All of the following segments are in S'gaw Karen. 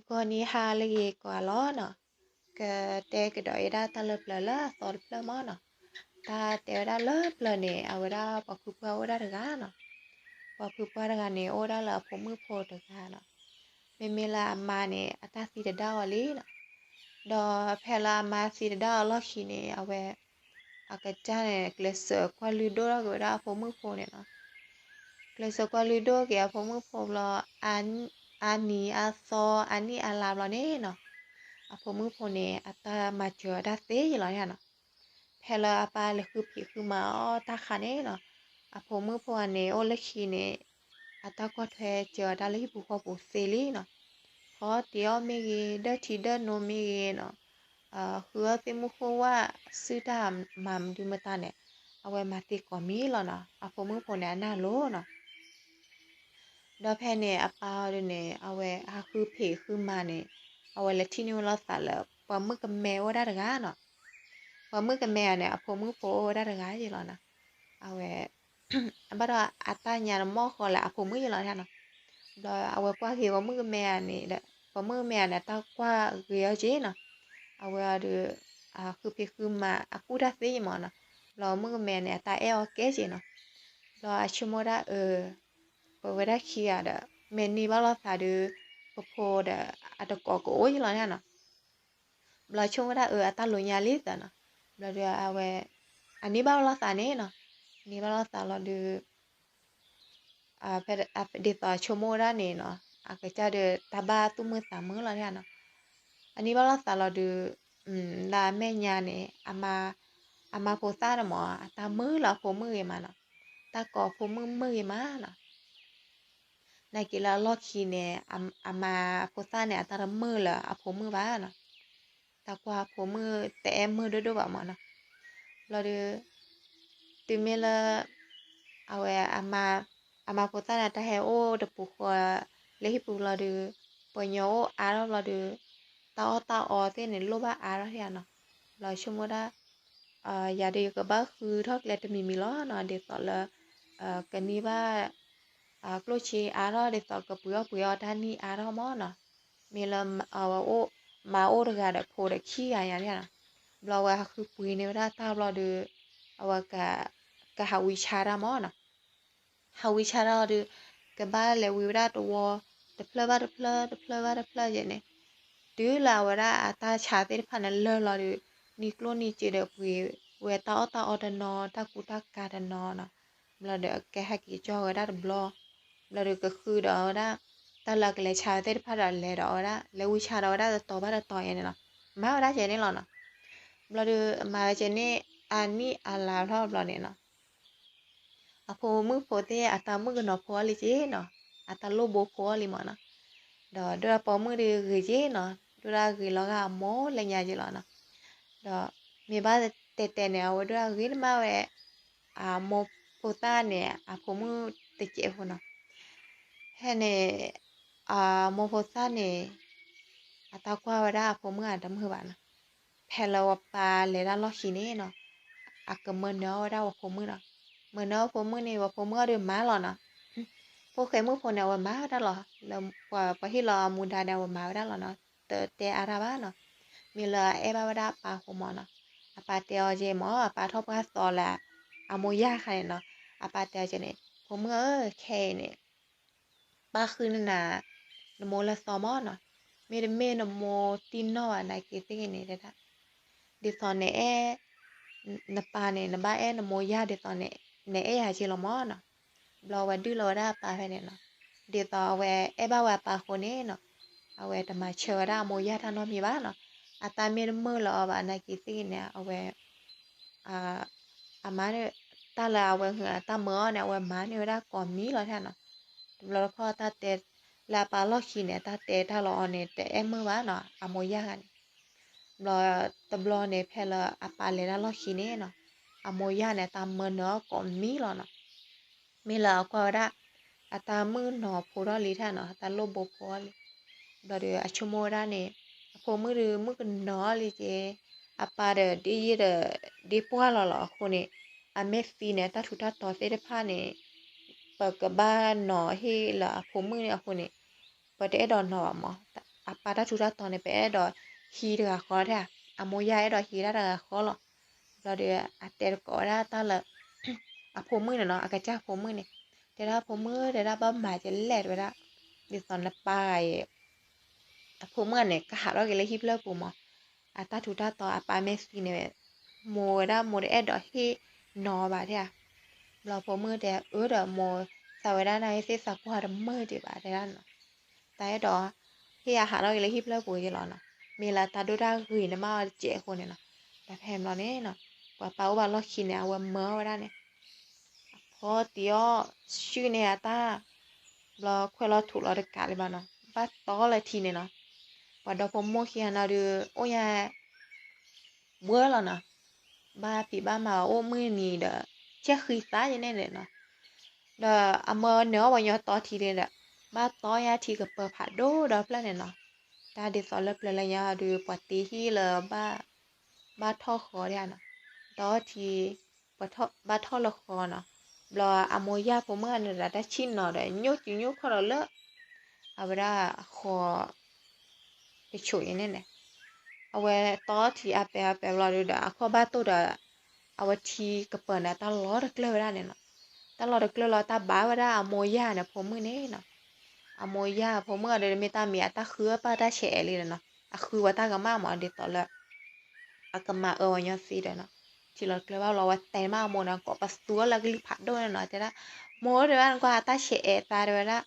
ဂီၤနံၤဟါလၢအဂ့ၤကိးဂၤလီၤနီၤ, ကတဲကဒီးအံၤဒၣ်တၢ်လၢပျၢၤလၢအသီတဖျၢၣ်မးနီၤ. တၢ်တဲဝဲဒၣ်လၢပျၢၤန့ၣ် အဝဲဒၣ်ပှၤဖုပှၢ်အိၣ်ဝဲဒၣ်တဂၤနီၤ. ပှၤဖုပှၢ်တဂၤန့ၣ် အိၣ်ဝဲဒၣ်လၢအဖိမုၣ်ဖိတဂၤနီၤ. မ့မ့ၢ်လၢအမါန့ၣ် အတၢ်သံတဒါအီၤလံနီၤ. ဒီးဖဲလၢအမါသံတဒါအီၤလီၢ်ခံန့ၣ် အဝဲ အကစၢ်န့ၣ် ကျဲးစၢးကွၢ်လုၢ်ဒိၣ်ထီၣ်က့ၤဝဲဒၣ်အဖိမုၣ်ဖိန့ၣ်နီၤ. ကျဲးစၢးကွၢ်လုၢ်ဒိၣ်က့ၤအဖိမုၣ်ဖိဘျီ အါနံၤအါသီ အနံၣ်အါလါဘျီန့ၣ်နီၤ, အဖိမုၣ်ဖိန့ၣ် အတၢ်မၤစၢၤအီၤတၢ်သ့ယလီၤနီၤ. ဖဲလၢအပၢ်လဲၤဃုဖံးဃုမၤအီၣ်တၢ်ဃာ်န့ၣ်နီၤ, အဖိမုၣ်ဖိဂၤန့ၣ် အိၣ်လၢခံန့ၣ် အတၢ်ကွၢ်ထွဲစၢၤအီၤတၢ်လၢဟံၣ်ပူၤဃီပူၤသ့လံနီၤ. ဃီတ့ၢ်အီၣ်မ့ၢ်ဂ့ၤ, ဒၢၣ်ထံဒၢၣ်နိမ့ၢ်ဂ့ၤနီၤ, ဃုအီၣ်သ့ၣ်မုၢ်ဃိၣ်ဝၣ် စုတၢ်မၤမနုၤမတၤန့ၣ် အဝဲမၤသ့ကိးမံၤလီၤနီၤ. အဖိမုၣ်ဖိန့ၣ် အနၢ်လိၤနီၤ. ဒီးဖဲန့ၣ် အပၢ်အီၤဒုးန့ၣ် အဝဲဟးဃုဖံးဃုမၤန့ၣ် အဝဲလဲၤထံၣ်န့ၢ်ဝဲလိာ်သးလၢ ပှၤမုၣ်ကမဲအိၣ်ဝဲဒၣ်တဂၤနီၤ. ပှၤမုၣ်ကမဲဂၤန့ၣ် အဖိမုၣ်ဖိအိၣ်ဝဲဒၣ်တဂၤယလီၤနီၤ. အဝဲ ဘၣ်ဒီးအတၢ်ညါန့ၣ် မီၢ်ဃီလၢအဖိမုၣ်ယလီၤနီၤ. ဘျီအဝဲကွၢ်ဂ့ၤပှၤမုၣ်ကမဲဂၤန့ၣ်ဒီး ပှၤမုၣ်ကမဲဂၤန့ၣ် အတၢ်ကွၢ်ဂ့ၤအီၤက့နီၤ. အဝဲအီၤဒုး ဃုဖံးဃုမၤ အကူၣ်တၢ်သ့ယမးနီၤ. ဘျီမုၣ်ကမဲန့ၣ် အတၢ်အဲၣ်အီၤကဲက့နီၤ. ဘျီအဆိကမိၣ်ဒၣ်အၢ ပဝဲဒၣ်ခံဂၤဒီး မ့ၢ်န့ၢ်ဘၣ်လိာ်သးဒီး ပဖိဒီး အတကိးကအိၣ်ယလီၤနီၤ. ဘျီဆိကမိၣ်ဒၣ်အၢ အတၢ်လိၤညါလံသးနီၤ. ဘျီဒီးအဝဲ အန့ၢ်ဘၣ်လိာ်သးန့ၣ်နီၤ. န့ၢ်ဘၣ်လိာ်သးလီၤဒီး ဖဲဒ်သိးအဆိကမိၣ်ဝဲဒၣ်န့ၣ်နီၤ, အကစၢ်ဒီးတၢ်ဘၣ်သူၣ်မုာ်သးမုာ်လီၤနီၤ. အန့ၢ်ဘၣ်လိာ်သးလီၤဒီး လၢအမဲာ်ညါန့ၣ် အမါဖိသၣ်န့ၣ်မး အတၢ်မုာ်လၢအဖိမုၣ်ဂ့ၤမးနီၤ. တၢ်ကိးအဖိမုၣ်မုာ်ဂ့ၤမးနီၤ. နာ်က့လၢအလီၢ်ခံန့ၣ် အမါဖိသၣ်န့ၣ် အတၢ်တမုာ်လၢအဖိမုၣ်ဘၣ်နီၤ. တၢ်ကွၢ်အဖိမုၣ်တအဲၣ်မုာ်ဒိၣ်ဒိၣ်ဘၣ်မးနီၤ. ဘျီဒီး တုၤမ့ၢ်လၢ အဝဲ အမါဖိသၣ်န့ၣ် တၢ်ဟဲအိၣ်တပူၤဃီ လၢဟံၣ်ပူၤဘျီဒီး ပှၤညီအိၣ်အါထီၣ်ဘျီဒီး တၢ်အီၣ်တၢ်အီသ့ၣ်န့ၣ် လိၣ်ဘၣ်အါထီၣ်နီၤ. ဘျီဆိကမိၣ်ဒၣ် ယၤဒီးယကဘၣ်ဃုထီၣ်ကျဲတမံၤမံၤလီၤနီၤ, ဒ်သိးလၢ ကန့ၢ်ဘၣ် ကျိၣ်စ့အါထီၣ် ဒ်သိးကပှ့ၤအီၣ်ပှ့ၤအီတၢ်နံၣ်အါထီၣ်မးနီၤ. မ့ၢ်လၢအဝဲအိၣ် မါအိၣ်တဂၤဒီးဖိဒီးခံဂၤညါန့ၣ်နီၤ. ဘျီဝဲဟးဃုပှ့ၤန့ၢ်ဝဲဒၣ်တၢ်ဘျီဒီး အဝဲ ကဟးဝံဆါတၢ်မးနီၤ. ဟးဝံဆါတၢ်လီၤဒီး ကဘၣ်လဲၤဝံဝဲဒၣ်တဝီ တဖျၢၣ်ဘၣ်တဖျၢၣ် တဖျၢၣ်ဘၣ်တဖျၢၣ်ယဲန့ၣ်, တုၤလၢအဝဲဒၣ်အတၢ်ဆါသ့ၣ်တဖၣ်န့ၣ်လၢာ်လီၤဒီး နံၤကျိၣ်နံၤစ့ဒီးပှ့ၤဝဲတၢ်အီၣ်တၢ်အီတနီၤ တၢ်ကူတၢ်ကၤတနီၤနီၤ. ဘျီဒီးကဟဲက့ၤကၠီဝဲဒၣ်တဘျီ, ဘျီဒီးကဃုဒီးဝဲဒၣ် တၢ်လၢအကလဲၤဆါဝဲသ့ၣ်တဖၣ်ဒီးလဲၤဒီးအီၤဝဲဒၣ် လဲၤဝံဆါဒီးဝဲဒၣ်တတီၤဘၣ်တတီၤယဲန့ၣ်နီၤ. မၤဝဲဒၣ်ကဲန့ၣ်လီၤနီၤ. ဘျီဒီးမၤဝဲကဲန့ၣ် အနံၣ်အလါထီၣ်ဘျီန့ၣ်နီၤ အဖိမုၣ်ဖိသ့ၣ် အတၢ်မုၣ်ကနီၤဖိအီၤလံက့နီၤ, အတၢ်လိၣ်ဘိဖိအီၤလံမးနီၤ. ဒီးဒိၣ်ဒၣ်ပိာ်မုၣ်ဒီးဂ့ၤက့နီၤ, ဒိၣ်ဒၣ်ဂ့ၤလီၤဂာ်အမိၢ်လၢညါက့လီၤနီၤ. ဒီးမ့ၢ်ဘၣ်တဲတဲန့ၣ် အဝဲဒိၣ်ဒၣ်ဂ့ၤတမံၤဝဲ အမိၢ်ဖိသၣ်န့ၣ် အဖိမုၣ်တစဲးဖိနီၤ. ဖဲန့ၣ် အမိၢ်ဖိသၣ်န့ၣ် အတၢ်ကွၢ်ဝဲဒၣ်အဖိမုၣ်အတမုာ်ဘၣ်နီၤ. ဖဲလၢပၢ်လဲၤတၢ်လီၢ်ခံန့ၣ်နီၤ, အကမၢနၢၤအီၣ်ဝဲဒၣ်ပှၤဖိမုၣ်နီၤ. မၢနၢၤအီၣ်ဖိမုၣ်န့ၣ် ပှၤဖိမုၣ်အီၤဒီးမၤလီၤနီၤ. ဖိၣ်ဃဲမုၣ်ဖိန့ၣ် အဝဲမၤဝဲဒၣ်လီၤ. လၢပှၤဟ့ၣ်လီၤအမူဒါန့ၣ် အဝဲမၤဝဲဒၣ်လီၤနီၤ. တတဲအါတၢ်ဘၣ်နီၤ. မ့ၢ်လၢအအဲၣ်ဘၣ်ဝဲဒၣ်အပၢ်အဃိမးနီၤ. အပၢ်တဲအီၤကဲမး အပၢ်ထီၣ်ပှၢ်သီလၢ အမိၢ်ယၢ်ခါန့ၣ်နီၤ. အပၢ်တဲအီၤကဲန့ၣ် ဖိမုၣ်ဧၢ, ခဲအံၤန့ၣ် ပၢ်ဃုန့ၢ်နၤ နမိၢ်လၢသီမးနီၤ. မ့တမ့ၢ်နမိၢ်တံၢ်နီၢ်ဘၣ်နာ်က့သ့ၣ်ဂ့ၤန့ၣ်တဲဒၣ်, ဒ်သိးနအဲၣ် နပၢ်န့ၣ် နဘၣ်အဲၣ်နမိၢ်ယၢ်ဒ်သိးန့ၣ် နအဲၣ်ယၤက့လီၤမးနီၤ. ဘျီဝဲဒုးလီၤဝဲဒၣ်အပၢ်ဖဲန့ၣ်နီၤ. ဒ်သိးအဝဲအဲၣ်ဘၣ်ဝဲအပၢ်အဃိန့ၣ်နီၤ, အဝဲတမၤဆၢဝဲဒၣ်အမိၢ်ယၢ်တၢ်နီတမံၤဘၣ်နီၤ. အတၢ်မ့ၢ်တမုာ်လၢၤအီၤဘၣ်နာ်က့သ့ၣ်ဂ့ၤန့ၣ် အဝဲ အမါန့ၣ် တၢ်လၢအဝဲဟုးအတၢ်မၢအီၤန့ၣ် အဝဲမၤန့ၢ်ဝဲဒၣ်ကိးမံၤလီၤနီၤ. တဘျီတခီၣ်တၢ်တဲ လၢအပၢ်လီၢ်ခံန့ၣ် တၢ်တဲတၢ်လီၤအီၤန့ၣ် တအဲၣ်မုာ်ဘၣ်နီၤ အမိၢ်ယၢ်ဂၤန့ၣ်. ဘျီတဘျီန့ၣ် ဖဲလၢအပၢ်လဲၤတၢ်လီၢ်ခံန့ၣ်နီၤ, အမိၢ်ယၢ်န့ၣ် တၢ်မၢနၢၤအီၤကိးမံၤလီၤနီၤ. မ့ၢ်လၢအကွၢ်ဝဲဒၣ် အတၢ်မုၣ်ကနီၤဖိထီၣ်လံထါနီၤ, အတၢ်လိၣ်ဘိဖိအီၤလံ. ဘျီဒီးအဆိကမိၣ်ဝဲဒၣ်န့ၣ် အဖိမုၣ်ဒီးမုၣ်ကနီၤအီၤလံက့, အပၢ်ဒီးဒ်ယဲဒီး ဒ်ပှၢ်လီၤလီၤအဃိန့ၣ်, အမ့ၢ်သံန့ၣ် တၢ်ထူးတၢ်တီၤသ့ၣ်တဖၣ်န့ၣ် ပကဘၣ်နီၤဟ့ၣ်လၢအဖိမုၣ်န့ၣ်အဃိန့ၣ်, ပတအဲၣ်ဒိးနီၤဘၣ်မး. အပၢ်တၢ်ထူးတၢ်တီၤန့ၣ် ပအဲၣ်ဒိးဟံးတဂၤဃီထဲဧါ, အမိၢ်ယၢ်အဲၣ်ဒိးဟံးဒၣ်တဂၤဃီလီၤ. ဘျီဒီး အတဲတကိးဝဲဒၣ်တၢ်လၢ အဖိမုၣ်န့ၣ်နီၤ, အကစၢ်ဖိမုၣ်န့ၣ်, တဲဒၣ်ဖိမုၣ် တဲဒၣ်ဘၣ်မၤကလဲၣ် တဲဝဲဒၣ်, ဒ်သိးနပၢ်ဂၤအံၤ အဖိမုၣ်န့ၣ် ကဟးထီၣ်က့ၤလၢဟံၣ်ဖျၢၣ်ပူၤမး, အတၢ်ထူးတၢ်တီၤ အပၢ်မ့ၢ်သံန့ၣ် မိၢ်ဝဲဒၣ်မိၢ်တအဲၣ်ဒိးဟ့ၣ်နီၤဘၣ်ထဲဧါ. ဘျီဖိမုၣ်တဲ အၢဒီးမိၢ်သးဝဲဒၣ်န့ၣ် သ့ၣ်သးကွၢ်တမုာ်ဒံးဘၣ်တဲဒၣ်နီၤ, တၢ်အဲၣ်ဒိး ဟ့ၣ်အဟးထီၣ်က့ၤလၢဟံၣ်ဖျၢၣ်ပူၤက့ၤလီၤနီၤ, မ့ၢ်လၢတၢ်ဒိၣ်တၢ်ဂ့ၤန့ၣ်မးအီၤတစဲးအဃိန့ၣ်နီၤ. ဒီးဖဲဘျီန့ၣ်နီၤ, ပှၤပၢ်အိၣ်ဘၣ်လီၢ်ခံန့ၣ် အဝဲမၢအီၣ်ဝဲဒၣ်န့ၣ် အဖီတံၢ်အီၣ် စုၣ်န့ၢ်အတၢ်, ဘျီခွဲးလီၤထူးလီၤတကးလံဘၣ်နီၤ, ဘၣ်တီလၢထံန့ၣ်နီၤ, ပှၤဒီဖိမိၢ်ခံဂၤနီၤဒုး အိၣ်ညါ ဘှၢလီၤနီၤ, ဘၣ်ဖံးဘၣ်မၤအိၣ်မုၢ်နံၤဒီး ဆဲးဃံသးယဲန့ၣ်န့ၣ်နီၤ, ဒီးအမၢနၢၤအီၣ်ပှၤညီတီထံန့ၣ်ဒီး ဘၣ်တီယါထံကပၢၤဖးဒိၣ်ဒီဖျၢၣ်န့ၣ်နီၤ, တၢ်ဒ်သိးလၢပျၢၤလၢညါအီၤဒုး ပှၤတ့ဟံၣ်လၢ ဘၣ်ထီၣ်ဃီဒၣ်နီၤ, တီထံ ဘၣ်ထီၣ်လၢဃီနီၤ, ဘျီအမိၢ်ယၢ်ဖိမုၣ်န့ၣ်ဒီး တၢ်ဆံၣ်နီၤဒီး ညိၣ်စုညိၣ်ခီၣ်ဒီးလၢ အဝဲဒၣ်အဃီ ကဆိးအံၤန့ၣ်န့ၣ်, အဝဲတီထံအါပဲာ်အါပဲာ်ဘျီဒုးဒီး အခီၣ်ဘၣ်တိၢ်ဒီး အဝဲထံကပၢၤန့ၣ် တၢ်လီၤတကျၢၢ်ဝဲဒၣ်န့ၣ်နီၤ, တၢ်လီၤတကျၢၢ်လီၤ တၢ်ဘၣ်ဝဲဒၣ်အမိၢ်ယၢ်န့ၣ်ဖိမုၣ်န့ၣ်နီၤ, အမိၢ်ယၢ်ဖိမုၣ်အီၤဒီး မ့ၢ်တၢ်မံၤအတၢ်ဃုအပၢ်တၢ်ဆဲးအဲးလံဒီးနီၤ, အဃုဝဲတၢ်ကမၣ်မး ဒ်သိးလၢ အကမၤအၢပှၤညီသ့ဒီးနီၤ, ထံလီၤတကျၢၢ်ဘၣ်လီၤ အဝဲတဲမးအမိၢ်န့ၣ် ကိးပသူအီၤလၢကလံၤဖးဒိၣ်န့ၣ်နီၤ, တဲဒၣ် မိၢ်ဧၢ တဲဝဲဒၣ် နကွၢ်အတၢ်ဆဲးအဲးသးတဲဝဲဒၣ်,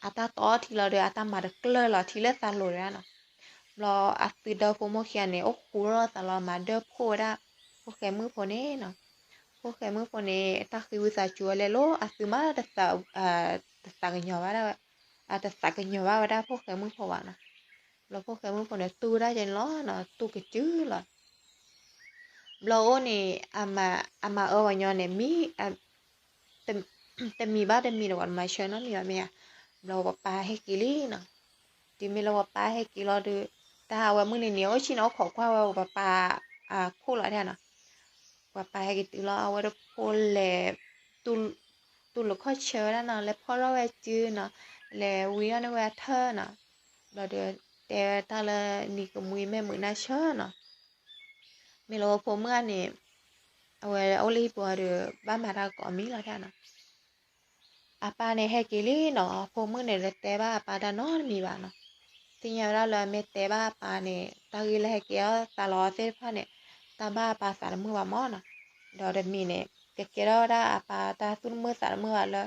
အတၢ်တီထံလီၤဒီး အတၢ်မၤတကျၢၢ်လီၤထံလၢသးလိၤတဲဒၣ်နီၤ, ဘျီအသုဒီဖိမိၢ်ခံဂၤန့ၣ် အိၣ်ဃူလီၤသးလီၤ မၤဒၢၣ်ဖှိၣ်ဝဲဒၣ် ဖိၣ်ဃဲမုၣ်ဖိန့ၣ်နီၤ, ဖိၣ်ဃဲမုၣ်ဖိန့ၣ် တၢ်ဃ့ဝံသးစူၤဝဲလဲၣ်လိၤ အသုမး တသးကညီၤဘၣ်ဒၣ်ဝဲ, တသးကညီၤဘၣ်ဝဲဒၣ်ဖိၣ်ဃဲမုၣ်ဖိဘၣ်နီၤ, ဘျီဖိၣ်ဃဲမုၣ်ဖိန့ၣ် တူၢ်ဝဲဒၣ်ကဲန့ၣ်လီၤနီၤ, တူၢ်ကစုလီၤ ဘျီအိၣ်န့ၣ် အမၤအၢပှၤညီန့ၣ် မံ တမံၤဘၣ်တမံၤဒီး ပှၤတမၤဆၢနီတမံၤဘၣ်မ့ၢ်ဧါ, ဘျီပှၤပၢ်ဟဲက့ၤလံနီၤ, တုၤမ့ၢ်လၢပှၤပၢ်ဟဲက့ၤလီၤဒီး တၢ်အဝဲမုၢ်နံၤန့ၣ် အိၣ်ဆံန့ၣ် အိၣ်ခိးကွၢ်ဝဲပှၤပၢ် အခိၣ်လီၤဒၣ်နီၤ, ပှၤပၢ်ဟဲက့ၤတုၤလီၤ အဝဲတဖိလဲၤ တူၢ်လိာ်ခီၣ်ဆၢဝဲဒၣ်နီၤ, လဲၤဖီၣ်ထီၣ်ဝဲစုနီၤ, လဲၤဝံထီၣ်န့ၢ်ဝဲအထၢၣ်နီၤ, ဘျီဒီး တဲဝဲတၢ်လၢနံၤကမှံမဲာ်မုာ်နၢ်ဆၢနီၤ, မ့ၢ်လၢဖိမုၣ်ဧါန့ၣ် အဝဲအိၣ်လၢဟံၣ်ပူၤအီၤဒီး ဘၣ်မၤတၢ်ကိးမံၤလီၤဒၣ်နီၤ, အပၢ်န့ၣ်ဟဲက့ၤလံနီၤ, ဖိမုၣ်န့ၣ် တတဲဘၣ်အပၢ်တၢ်နီတမံၤဘၣ်နီၤ, သ့ၣ်ညါဝဲဒၣ်လၢအမ့ၢ်တဲဘၣ်အပၢ်န့ၣ် တၢ်ဂ့ၢ်လၢဟဲက့ၤအီၣ်သးလီၤသ့ၣ်တဖၣ်န့ၣ် တၢ်ဘၣ်အပၢ်သးတမုာ်ဘၣ်မးနီၤ, ဒီးတမံၤန့ၣ် ကကဲထီၣ်ဝဲဒၣ်အပၢ်တၢ်သူၣ်တမုာ်သးတမုာ်ဘၣ်လၢ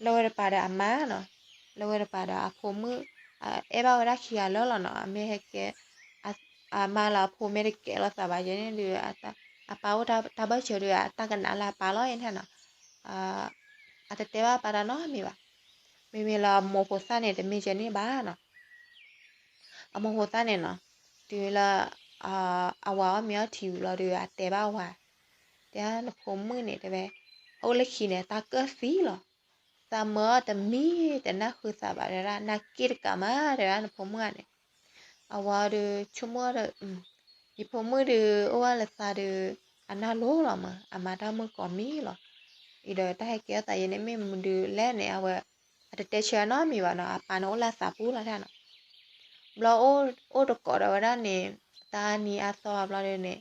လၢဝဲတပၤဒီးအမါနီၤ, လၢဝဲတပၤဒီးအဖိမုၣ် အဲၣ်ဘၣ်ဝဲဒၣ်ခံဂၤလၢလီၤနီၤ, အမ့ၢ်ဟဲကဲ အမါလၢအဖိမ့ၢ်တကဲလီၤသးဘၣ်ယဲန့ၣ်ဒီး အပၢ်အိၣ်တၢ်ဘၢၣ်စၢၤဒီး အတၢ်ကနၣ်လၢအပၢ်လီၤယဲန့ၣ်နီၤ, အတတဲဘၣ်အပၢ်တၢ်နီတမံၤဘၣ်, မ့မ့ၢ်လၢအမိၢ်ဖိသၣ်န့ၣ် တမ့ၢ်ယဲန့ၣ်ဘၣ်နီၤ, အမိၢ်ဖိသၣ်န့ၣ်နီၤ, တုၤလၢ အဝၤအီၣ်မ့ၤအီထံဝံၤလီၤဒီး အတဲဘၣ်အဝၤ, တဲနဖိမုၣ်န့ၣ်တဲဝဲ, အအိၣ်လၢခံန့ၣ် တၢ်ကၢၣ်သံလီၤ, သးမၢအီၤတမံၤ တနၢ်ဃုသးဘၣ်တဲဒၣ် နၢ်က့ၣ်တကးမး တဲဒၣ်နဖိမုၣ်ဧါန့ၣ်, အဝၤဒီးဆိကမိၣ်ဒီး ယဖိမုၣ်ဒီး အိၣ်ဝဲလၢသးဒီး အနၢ်လိၤလီၤမး အမၤတၢ်မုာ်ကိးမံၤလီၤ, အံၤဒီးတၢ်ဟဲကဲထီၣ်သးယဲန့ၣ်မ့ၢ်မနုၤလဲၣ်န့ၣ် အဝဲ အတတဲဆၢနီတမံၤဘၣ်နီၤ အပၢ်န့ၣ်အိၣ်လၢအသးပူၤလီၤဒၣ်နီၤ, ဘျီအိၣ်တကိးဒီးဝဲဒၣ်န့ၣ် တၢ်နံၤအါသီဘျီဒီးန့ၣ်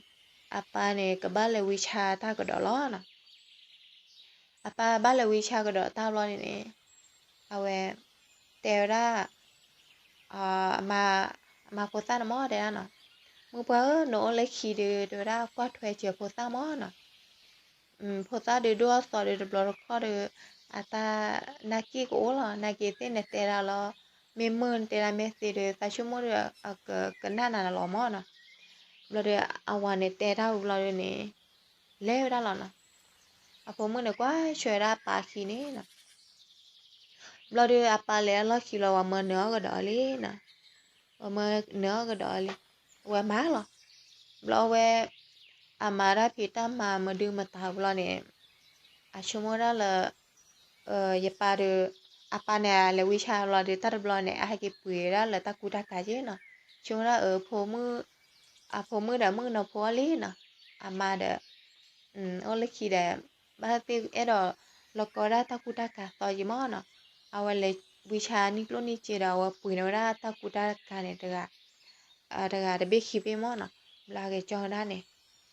အပၢ်န့ၣ် ကဘၣ်လဲၤဝံဆါတၢ်ကဒီးလီၤနီၤ, အပၢ်ဘၣ်လဲၤဝံဆါကဒီးတၢ်ဘျီန့ၣ်န့ၣ် အဝဲ တဲဝဲဒၣ် အမါဖိသၣ်န့ၣ်မးတဲဒၣ်နီၤ, မုၢ်ပှၢ်ဧၢ နအိၣ်လၢခံဒီး တဲဝဲဒၣ်ကွၢ်ထွဲစၢၤဖိသၣ်မးနီၤ, ဖိသၣ်ဒီးဒိၣ်အသီဒီးတဘျီတခီၣ်ဒီး အတၢ်နၢ်က့ၣ်ကအိၣ်လီၤ နၢ်က့ၣ်သ့ၣ်န့ၣ်တဲဒၣ်လီၤ, မ့ၢ်မုၢ်နတဲဒၣ်မ့ၢ်သ့ဒီး သးဆိကမိၣ်ဒီး အကကနၣ်နၤလီၤမးနီၤ, ဘျီဒီး အဝၤန့ၣ်တဲတၢ်ဝံၤဘျီဒီးန့ၣ် လဲၤဝဲဒၣ်လီၤနီၤ, အဖိမုၣ်န့ၣ်ကွၢ်ဆၢဝဲဒၣ်အပၢ်ခံန့ၣ်နီၤ ဘျီဒီးအပၢ်လဲၤအလီၢ်ခံလီၤ ပှၤမၢနၢၤအီၣ်ကဒီးလံနီၤ, ပှၤမၢနၢၤအီၣ်ကဒီးလံ, အဝဲမၤလီၤ, ဘျီအဝဲ အမၤတၢ်ဖံးတၢ်မၤမဒုမတၤဘျီန့ၣ်, အဆိကမိၣ်ဒၣ်လၢ ယပၢ်ဒီး အပၢ်န့ၣ် အလဲၤဝံဆါဘျီဒီး တၢ်တဘျီန့ၣ် အဟဲက့ၤပှ့ၤဝဲဒၣ်လၢတၢ်ကူတၢ်ကၤက့နီၤ, ဆိကမိၣ်ဒၣ်အ အဖိမုၣ်ဒီးမုၣ်ကနီၤဖိအီၤလံနီၤ, အမါဒီး အိၣ်လၢခံဒီး ဘၣ်သ့ၣ်အဲၣ်ဒိးလီၤကီဒၣ်တၢ်ကူတၢ်ကၤသီယံၤမးနီၤ, အဝဲလဲၤ ဝံဆါနံၣ်ကျိၣ်နံၣ်စ့ဒီး အဝဲပှ့ၤန့ၢ်ဝဲဒၣ်တၢ်ကူတၢ်ကၤန့ၣ် တဂၤတဘ့ၣ်ခံဘ့ၣ်မၢ်နီၤ. ဘျီအက့ၤကၠီဝဲဒၣ်န့ၣ်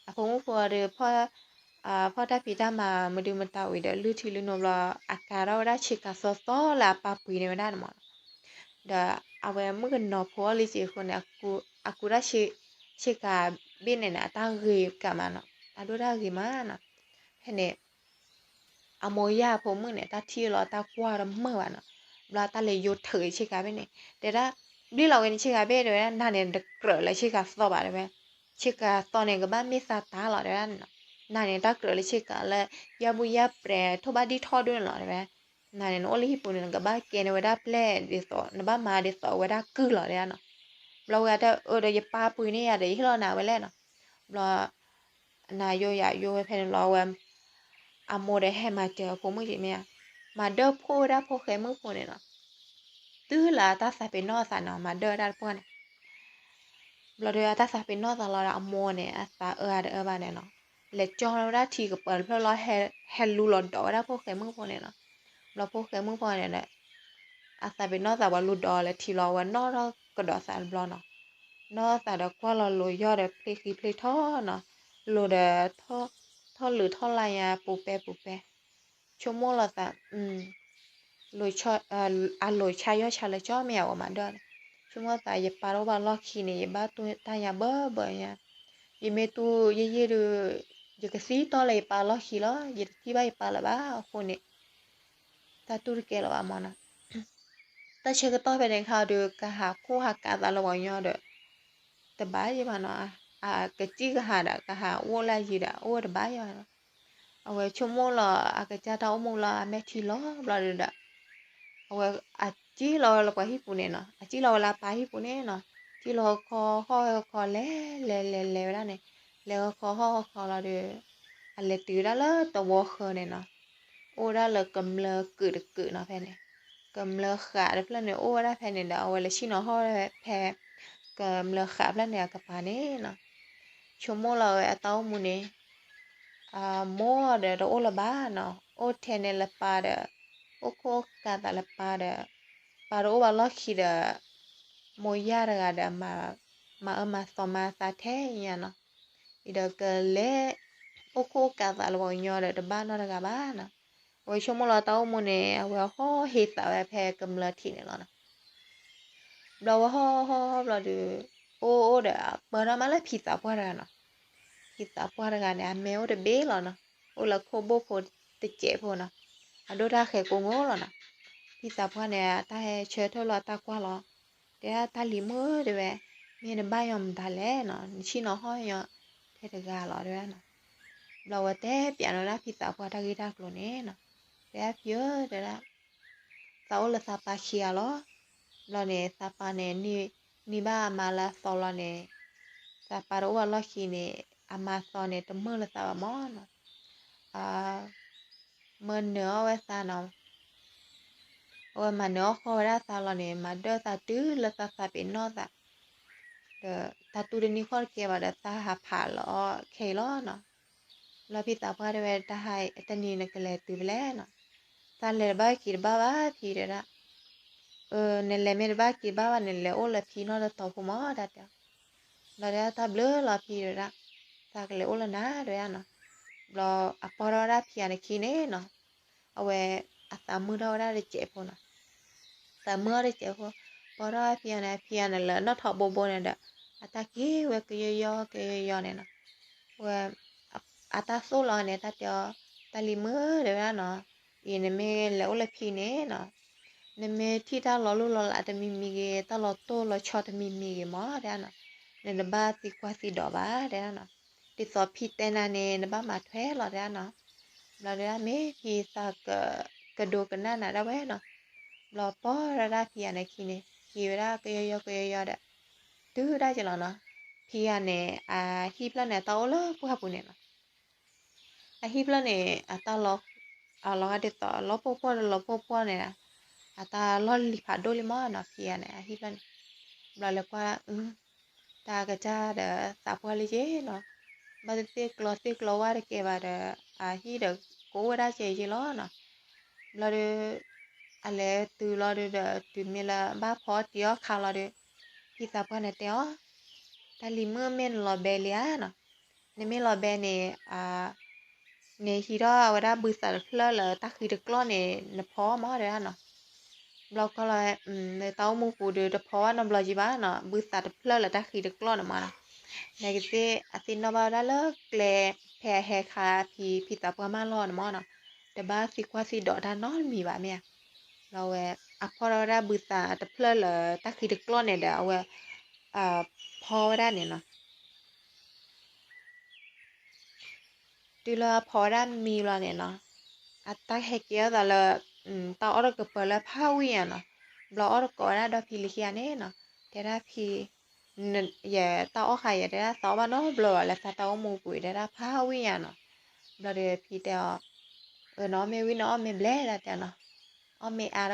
အဖိမုၣ်ဖိဒီး ဖီၣ်တၢ်ဖံးတၢ်မၤမဒုမတၤဝံၤဒီး လုၢ်ထံလုၢ်နိဘျီ အကၤထီၣ်ဝဲဒၣ်ဆ့ကၤသီသီလၢအပၢ်ပှ့ၤန့ၢ်ဝဲဒၣ်န့ၣ်မၢ်နီၤ. ဒီးအဝဲမုၣ်ကနီၤဖိအီၤလံက့အဃိန့ၣ် အကူတၢ်ဆ့ကၤဘ့ၣ်န့ၣ်န့ၣ် အတၢ်ဂ့ၤကးမးနီၤ, အဒိၣ်တၢ်ဂ့ၤမးနီၤ. ဖဲန့ၣ် အမိၢ်ယၢ်အဖိမုၣ်န့ၣ် တၢ်ထံၣ်လီၤတၢ်ကွၢ်တမုာ်ဘၣ်နီၤ. ဘျီတၢ်လဲၤယိးထုးဆ့ကၤဘ့ၣ်န့ၣ် တဲဒၣ် ဘျ့ၣ်လီၤဝဲန့ၣ်ဆ့ကၤဘ့ၣ်တဲဝဲဒၣ် နၤန့ၣ်တကြၢးလၢဆ့ကၤသီဘၣ်တဲဝဲ, ဆ့ကၤသီန့ၣ် ကဘၣ်မ့ၢ်သးတၢ်လီၤတဲဝဲဒၣ်န့ၣ်နီၤ. နၤန့ၣ်တၢ်ကြၢးလၢဆ့ကၤလၢ ယၢ်ဘူၣ်ယၢ်ပြဲၤ ထိၣ်ဘၣ်ဒံၣ်ထီၣ်ဒိၣ်န့ၣ်လီၤတဲဝဲ. နၤန့ၣ် နအိၣ်လၢဟံၣ်ပူၤန့ၣ် နကဘၣ်ကဲန့ၢ်ဝဲဒၣ်ပျဲၢ်ဒ်သိး နဘၣ်မၤဒ်သိးဝဲဒၣ်ကုၢ်လီၤတဲဒၣ်နီၤ. ဘျီဝဲအတၢ်အၢဒီးယပၢ်ပှ့ၤန့ၢ်ယၤဒီး ယဟ့ၣ်လီၤနၤဝဲလဲၣ်နီၤ. ဘျီ နၤယိယၤယိဝဲဖဲန့ၣ်ဘျီဝဲ အမိၢ်ဒီးဟဲမၤစၢၤအဖိမုၣ်က့မ့ၢ်ဧါ, မၤဒၢၣ်ဖှိၣ်ဝဲဒၣ်ဖိဃဲမုၣ်ဖိန့ၣ်နီၤ. တုၤလၢအတၢ်သးပ့ၤနီၣ်အသးန့ၣ် မၤဒၢၣ်ဝဲဒၣ်တပှၢ်န့ၣ် ဘျီဒီးအတၢ်သးပ့ၤနီၣ်သးလီၤဒီး အမိၢ်န့ၣ် အသးအၢအါတအၢဘၣ်န့ၣ်နီၤ. လဲၤကၠီဝဲဒၣ်ထံကပၤတဖျၢၣ်လီၤ ဟဲလူၤလီၤဒီးဝဲဒၣ်ဖိဃဲမုၣ်ဖိန့ၣ်နီၤ. ဘျီဖိဃဲမုၣ်ဖိန့ၣ်ဒီး အသးပ့ၤနီၣ်သးဝဲလူၤဒီးလၢထံလီၤ အဝဲနီၣ်ထီၣ်ကဒီးသးတဘျီနီၤ. နီၣ်သးဒီးကွၢ်လီၤလိၤယီၢ်ဒီးဖျ့ဃံဖျ့ထီၣ်နီၤ. လိၤဒီး ထီၣ်လုးထီၣ်လါညါပူၤပဲပူၤပဲ ဆိကမိၣ်လီၤသး အလိၤဆါယီၢ်ဆါလၢကၠီမ့ၢ်ဧါ ဝဲမၤဒၢၣ်န့ၣ်, ဆိကမိၣ်သး ယပၢ်တအိၣ်ဘၣ်လီၢ်ခံန့ၣ် ယဘၣ်တူၢ်တၢ်ညါဘၢဘၢညါ, ယမ့ၢ်တူၢ်ယံာ်ယံာ်ဒီး ယကသံတီလၢယပၢ်လီၢ်ခံလီၤ, ယတထံၣ်ဘၣ်ယပၢ်လၢၤဘၣ်အဃိန့ၣ် တၢ်တူၢ်တကဲလၢၤဘၣ်မၢ်နီၤ. တၢ်ဆၢကတီၢ်ဖဲန့ၣ်အခါဒီး ကဟးခိၣ်ဟးကးသးလၢပှၤကညီဒီး တဘၣ်ယံၤဘၣ်နီၤ, အကစံၣ်ကဟးဒီး ကဟးအိၣ်လၢယံၤဒီး အိၣ်ဝဲတဘၣ်ယံၤဘၣ်နီၤ. အဝဲဆိကမိၣ်လီၤ အကစၢ်တၢ်အိၣ်မူလၢအမဲာ်ထံလီၤဘျီဒီး အဝဲအစံၣ်လီၤဝဲလၢပှၤဟံၣ်ပူၤန့ၣ်နီၤ, အစံၣ်လီၤဝဲလၢအပၢ်ဟံၣ်ပူၤန့ၣ်နီၤ, စံၣ်လီၤဟီၣ်ခီဟီၣ်ခီလဲၤလဲၤလဲၤလဲၤဝဲဒၣ်န့ၣ်, လဲၤဟီၣ်ခီဟီၣ်ခီလီၤဒီး အလဲၤတုၤဝဲဒၣ်လၢသဝီဃၢၤန့ၣ်နီၤ, အိၣ်ဝဲဒၣ်လၢကမျၢၢ်ကုာ်တကုာ်နီၤဖဲန့ၣ်, ကမျၢၢ်ဃးတဖျၢၣ်န့ၣ် အိၣ်ဝဲဒၣ်ဖဲန့ၣ်ဒီး အဝဲလဲၤဆ့ၣ်နီၤဟီၣ်ဖဲ ကမျၢၢ်ဃးဖျၢၣ်န့ၣ်အကပၤန့ၣ်နီၤ, ဆိကမိၣ်လီၤဝဲအတၢ်အိၣ်မူန့ၣ် မိၢ်ဒီးတအိၣ်လၢၤဘၣ်နီၤ, အိၣ်ထဲန့ၣ်လၢပၢ်ဒီး အိၣ်ခိၣ်အိၣ်ကးသးလၢပၢ်ဒီး ပၢ်တအိၣ်ဘၣ်လီၢ်ခံဒီး မိၢ်ယၢ်တဂၤဒီး မၤအၢမၤသီမၤသးထဲညါနီၤ, အံၤဒီးကလဲၤ အိၣ်ခိၣ်အိၣ်ကးသးလၢပှၤကညီဒီး တဘၣ်နီတဂၤဘၣ်နီၤ, အဝဲဆိကမိၣ်လီၤတၢ်အိၣ်မူန့ၣ် အဝဲဟီၣ်ဟ့သးဝဲဖဲကမျၢၢ်ထံးန့ၣ်လီၤနီၤ. ဘျီဝဲဟီၣ်ဟီၣ်ဟီၣ်ဘျီဒီး အိၣ်အိၣ်ဒီး ပၢထီၣ်မးလၢဖံသးပှၢ်တဂၤနီၤ, ဖံသးပှၢ်တဂၤန့ၣ် အမ့ၢ်အိၣ်တဘ့ၣ်လီၤနီၤ, အိၣ်လၢခိၣ်ဘိၣ်ဖိတစဲးဖိနီၤ, အဒိၣ်တၢ်ဃဲၤကိးမုၢ်လီၤနီၤ, ဖံသးပှၢ်န့ၣ် အတၢ်ဟဲဆၢထၢၣ်လီၤအတၢ်ကွၢ်လီၤ, တဲဒၣ်တၢ်လံၤမုၣ်တဲဝဲ, မ့ၢ်နဘၣ်ယီၤမတၤလဲၣ်နီၤ, နဆ့ၣ်နီၤဟီၣ်ယီၤထဲတဂၤလီၤတဲဝဲဒၣ်နီၤ, ဘျီဝဲတဲပၠးန့ၢ်ဝဲဒၣ်ဖံသးပှၢ်တၢ်ဂ့ၢ်တၢ်ကျိၤန့ၣ်နီၤ, တဲဒၣ်ဖံဧၢတဲဒၣ် သးအိၣ်လၢသးပၢ်ခံဂၤလီၤ. ဘျီန့ၣ် သးပၢ်န့ၣ် နံၢ်ဘၣ်အမါလၢအသီလီၤန့ၣ်, သးပၢ်တအိၣ်ဘၣ်လီၢ်ခံန့ၣ် အမါသီန့ၣ် တမုာ်လၢၤသးဘၣ်မၢ်နီၤ, မၢနၢၤအီၣ်ဝဲသးနီၤ, အဝဲမၤနၢၤအီၣ်ဃီဝဲဒၣ်သးလီၤန့ၣ် မၤဒၢၣ်သးတုၤလၢသးသးပ့ၤနီၣ်သး, ဒီးတၢ်တူၢ်တန့ၢ်ဃီတကဲဘၣ်ဒီး သးဟးဖးလီၤအီၣ်ခဲအံၤလီၤနီၤ. ဘျီဖံသးပှၢ်တဲဝဲ တၢ်ဟါတနံၤနကလဲၤတုၤဖဲလဲၣ်နီၤ, သးလဲၤတဘၣ်က့ၤတဘၣ်ဘၣ်ဖံတဲဒၣ်, နလဲၤမ့ၢ်တဘၣ်က့ၤတဘၣ်ဘၣ်န့ၣ် လဲၤအိၣ်လၢဖံနီၢ်တတီၤဖိမၢ်တၢ်တဲ, ဘျီတဲဒၣ်တၢ်ဘျုးလီၤဖံတဲဒၣ်, သးကလဲၤအိၣ်လၢနၤတဲဒၣ်နီၤ. ဘျီအပီၢ်ထီၣ်ဝဲဒၣ်ဖံဂၤန့ၣ်ခံန့ၣ်နီၤ, အဝဲအသးမုာ်ထီၣ်ဝဲဒၣ်တစဲးဖိနီၤ, သးမုာ်ထီၣ်တစဲးဖိ, ပီၢ်ထီၣ်ဝဲဖံဂၤန့ၣ် ဖံဂၤန့ၣ်လၢနီၢ်ထီဘိဘိန့ၣ်ဒီး အတၢ်က့ၤဝဲကယီယီကယီယီန့ၣ်နီၤ, ဝဲ အတၢ်သိၣ်လီၤန့ၣ် တၢ်တဲအီၤ, တၢ်လံၤမုၣ်တဲဝဲဒၣ်နီၤ, အံၤနမ့ၢ်လဲၤအိၣ်လၢဖံန့ၣ်နီၤ, နမ့ၢ်ထံၣ်တၢ်လီၤလိၢ်လီၤလးတမံၤမံၤဂ့ၤ တၢ်လီၤတိၢ်လီၤဆီတမံၤမံၤဂ့ၤမၢ်တဲဒၣ်နီၤ, နတဘၣ်သံကွၢ်သံဒိးဘၣ်တဲဒၣ်နီၤ, ဒ်သိးဖံတဲနၤန့ၣ် နဘၣ်မၤထွဲလီၤတဲဒၣ်နီၤ. ဘျီတဲဒၣ်မ့ၢ်ဖံသးက ကဒိကနၣ်နၤဒၣ်ဝဲနီၤ. ဘျီပီၢ်ထီၣ်ဒၣ်ဖံဂၤန့ၣ်ခံန့ၣ် က့ၤဝဲဒၣ်ကယီယီကယီယီဒီး တုၤဒၣ်က့ၤလီၤနီၤ. ဖံဂၤန့ၣ် အဟံၣ်ဖျၢၣ်န့ၣ် အတၢ်အိၣ်လၢပှၢ်ပူၤန့ၣ်နီၤ. အဟံၣ်ဖျၢၣ်န့ၣ် အတၢ်လီၤ အလီၤဂာ်ဒ်သိး လီၤပှီၢ်ပှီၢ်ဒီးလီၤပှီၢ်ပှီၢ်န့ၣ် အတၢ်လီၢ်လံၤဖးဒိၣ်လံမၢ်နီၤ ဖံဂၤန့ၣ် အဟံၣ်ဖျၢၣ်န့ၣ်. ဘျီလဲၤကွၢ် တၢ်ကစၢ်ဒီးသးပှၢ်လံက့နီၤ. ဘၣ်သ့ၣ်သ့ၣ်ကျီသ့ၣ်ကျီဝါတကဲဘၣ်ဒီး အဟံၣ်ဒီးကအိၣ်ဝဲဒၣ်ကဲက့လီၤနီၤ. ဘျီဒီး အလဲၤတုၤလီၤဒုးဒီး တုၤမ့ၢ်လၢဘၣ်ဖီအီၣ်တံၤအီၣ်ခါလီၤဒီး ဖံသးပှၢ်န့ၣ်တဲအီၤ, တၢ်လံၤမုၣ် မ့ၢ်နလီၤဘဲလံဧါနီၤ, နမ့ၢ်လီၤဘဲန့ၣ် နဟံးထီၣ်အဝဲဒၣ်ဘုသးတဖျၢၣ်လၢတၢ်ဃံတကျီၢ်န့ၣ် နဖီအီၣ်မးတဲဒၣ်နီၤ. ဘျီကီၢ်လီၤ, နတၢ်အိၣ်မူပူၤဒီးတဖီဘၣ်နီတဘျီကံဘၣ်နီၤ, ဘုသးတဖျၢၣ်လၢတၢ်ဃံတကျီၢ်န့ၣ်မးနီၤ. နကသ့ၣ်အသ့ၣ်နီၣ်ဘၣ်ဝဲဒၣ်လၢကျဲ ဖဲအဟဲခးဖံ ဖံသးပှၢ်မၢလီၤန့ၣ်မးနီၤ, တဘၣ်သံကွၢ်သံဒိးတၢ်နီတမံၤဘၣ်မ့ၢ်ဧါ. ဘျီဝဲ အဖီထီၣ်ဝဲဒၣ်ဘုသးတဖျၢၣ်လၢတၢ်ဃံတကျီၢ်န့ၣ်ဒီး အဝဲ ဖီဝဲဒၣ်န့ၣ်နီၤ. တုၤလၢအဖီဝဲဒၣ်မံဘျီန့ၣ်နီၤ, အတၢ်ဟဲက့ၤအီၣ်သးလၢ တၢ်အီၣ်တကပၤလၢဖးဝံၣ်ညါနီၤ. ဘျီအီၣ်တကိးဝဲဒၣ်ဒီဖံလံၤခံဂၤန့ၣ်နီၤ, တဲဒၣ်ဖံ, ယတၢ်အီၣ်ဃာ်ယဲ တဲဒၣ်သးအီၣ်ဘၣ်နီတဘျီဘၣ်လၢသးတၢ်အိၣ်မူပူၤ တဲဒၣ်ဖးဝံၣ်ညါနီၤ. ဘျီဒီးဖံတဲအီၤ, အၢ နအီၣ်မ့ၢ်ဝံၣ် နအီၣ်မ့ၢ်ဘျဲၣ်ဒၣ်တဲနီၤ, အီၣ်မ့ၢ်အါတ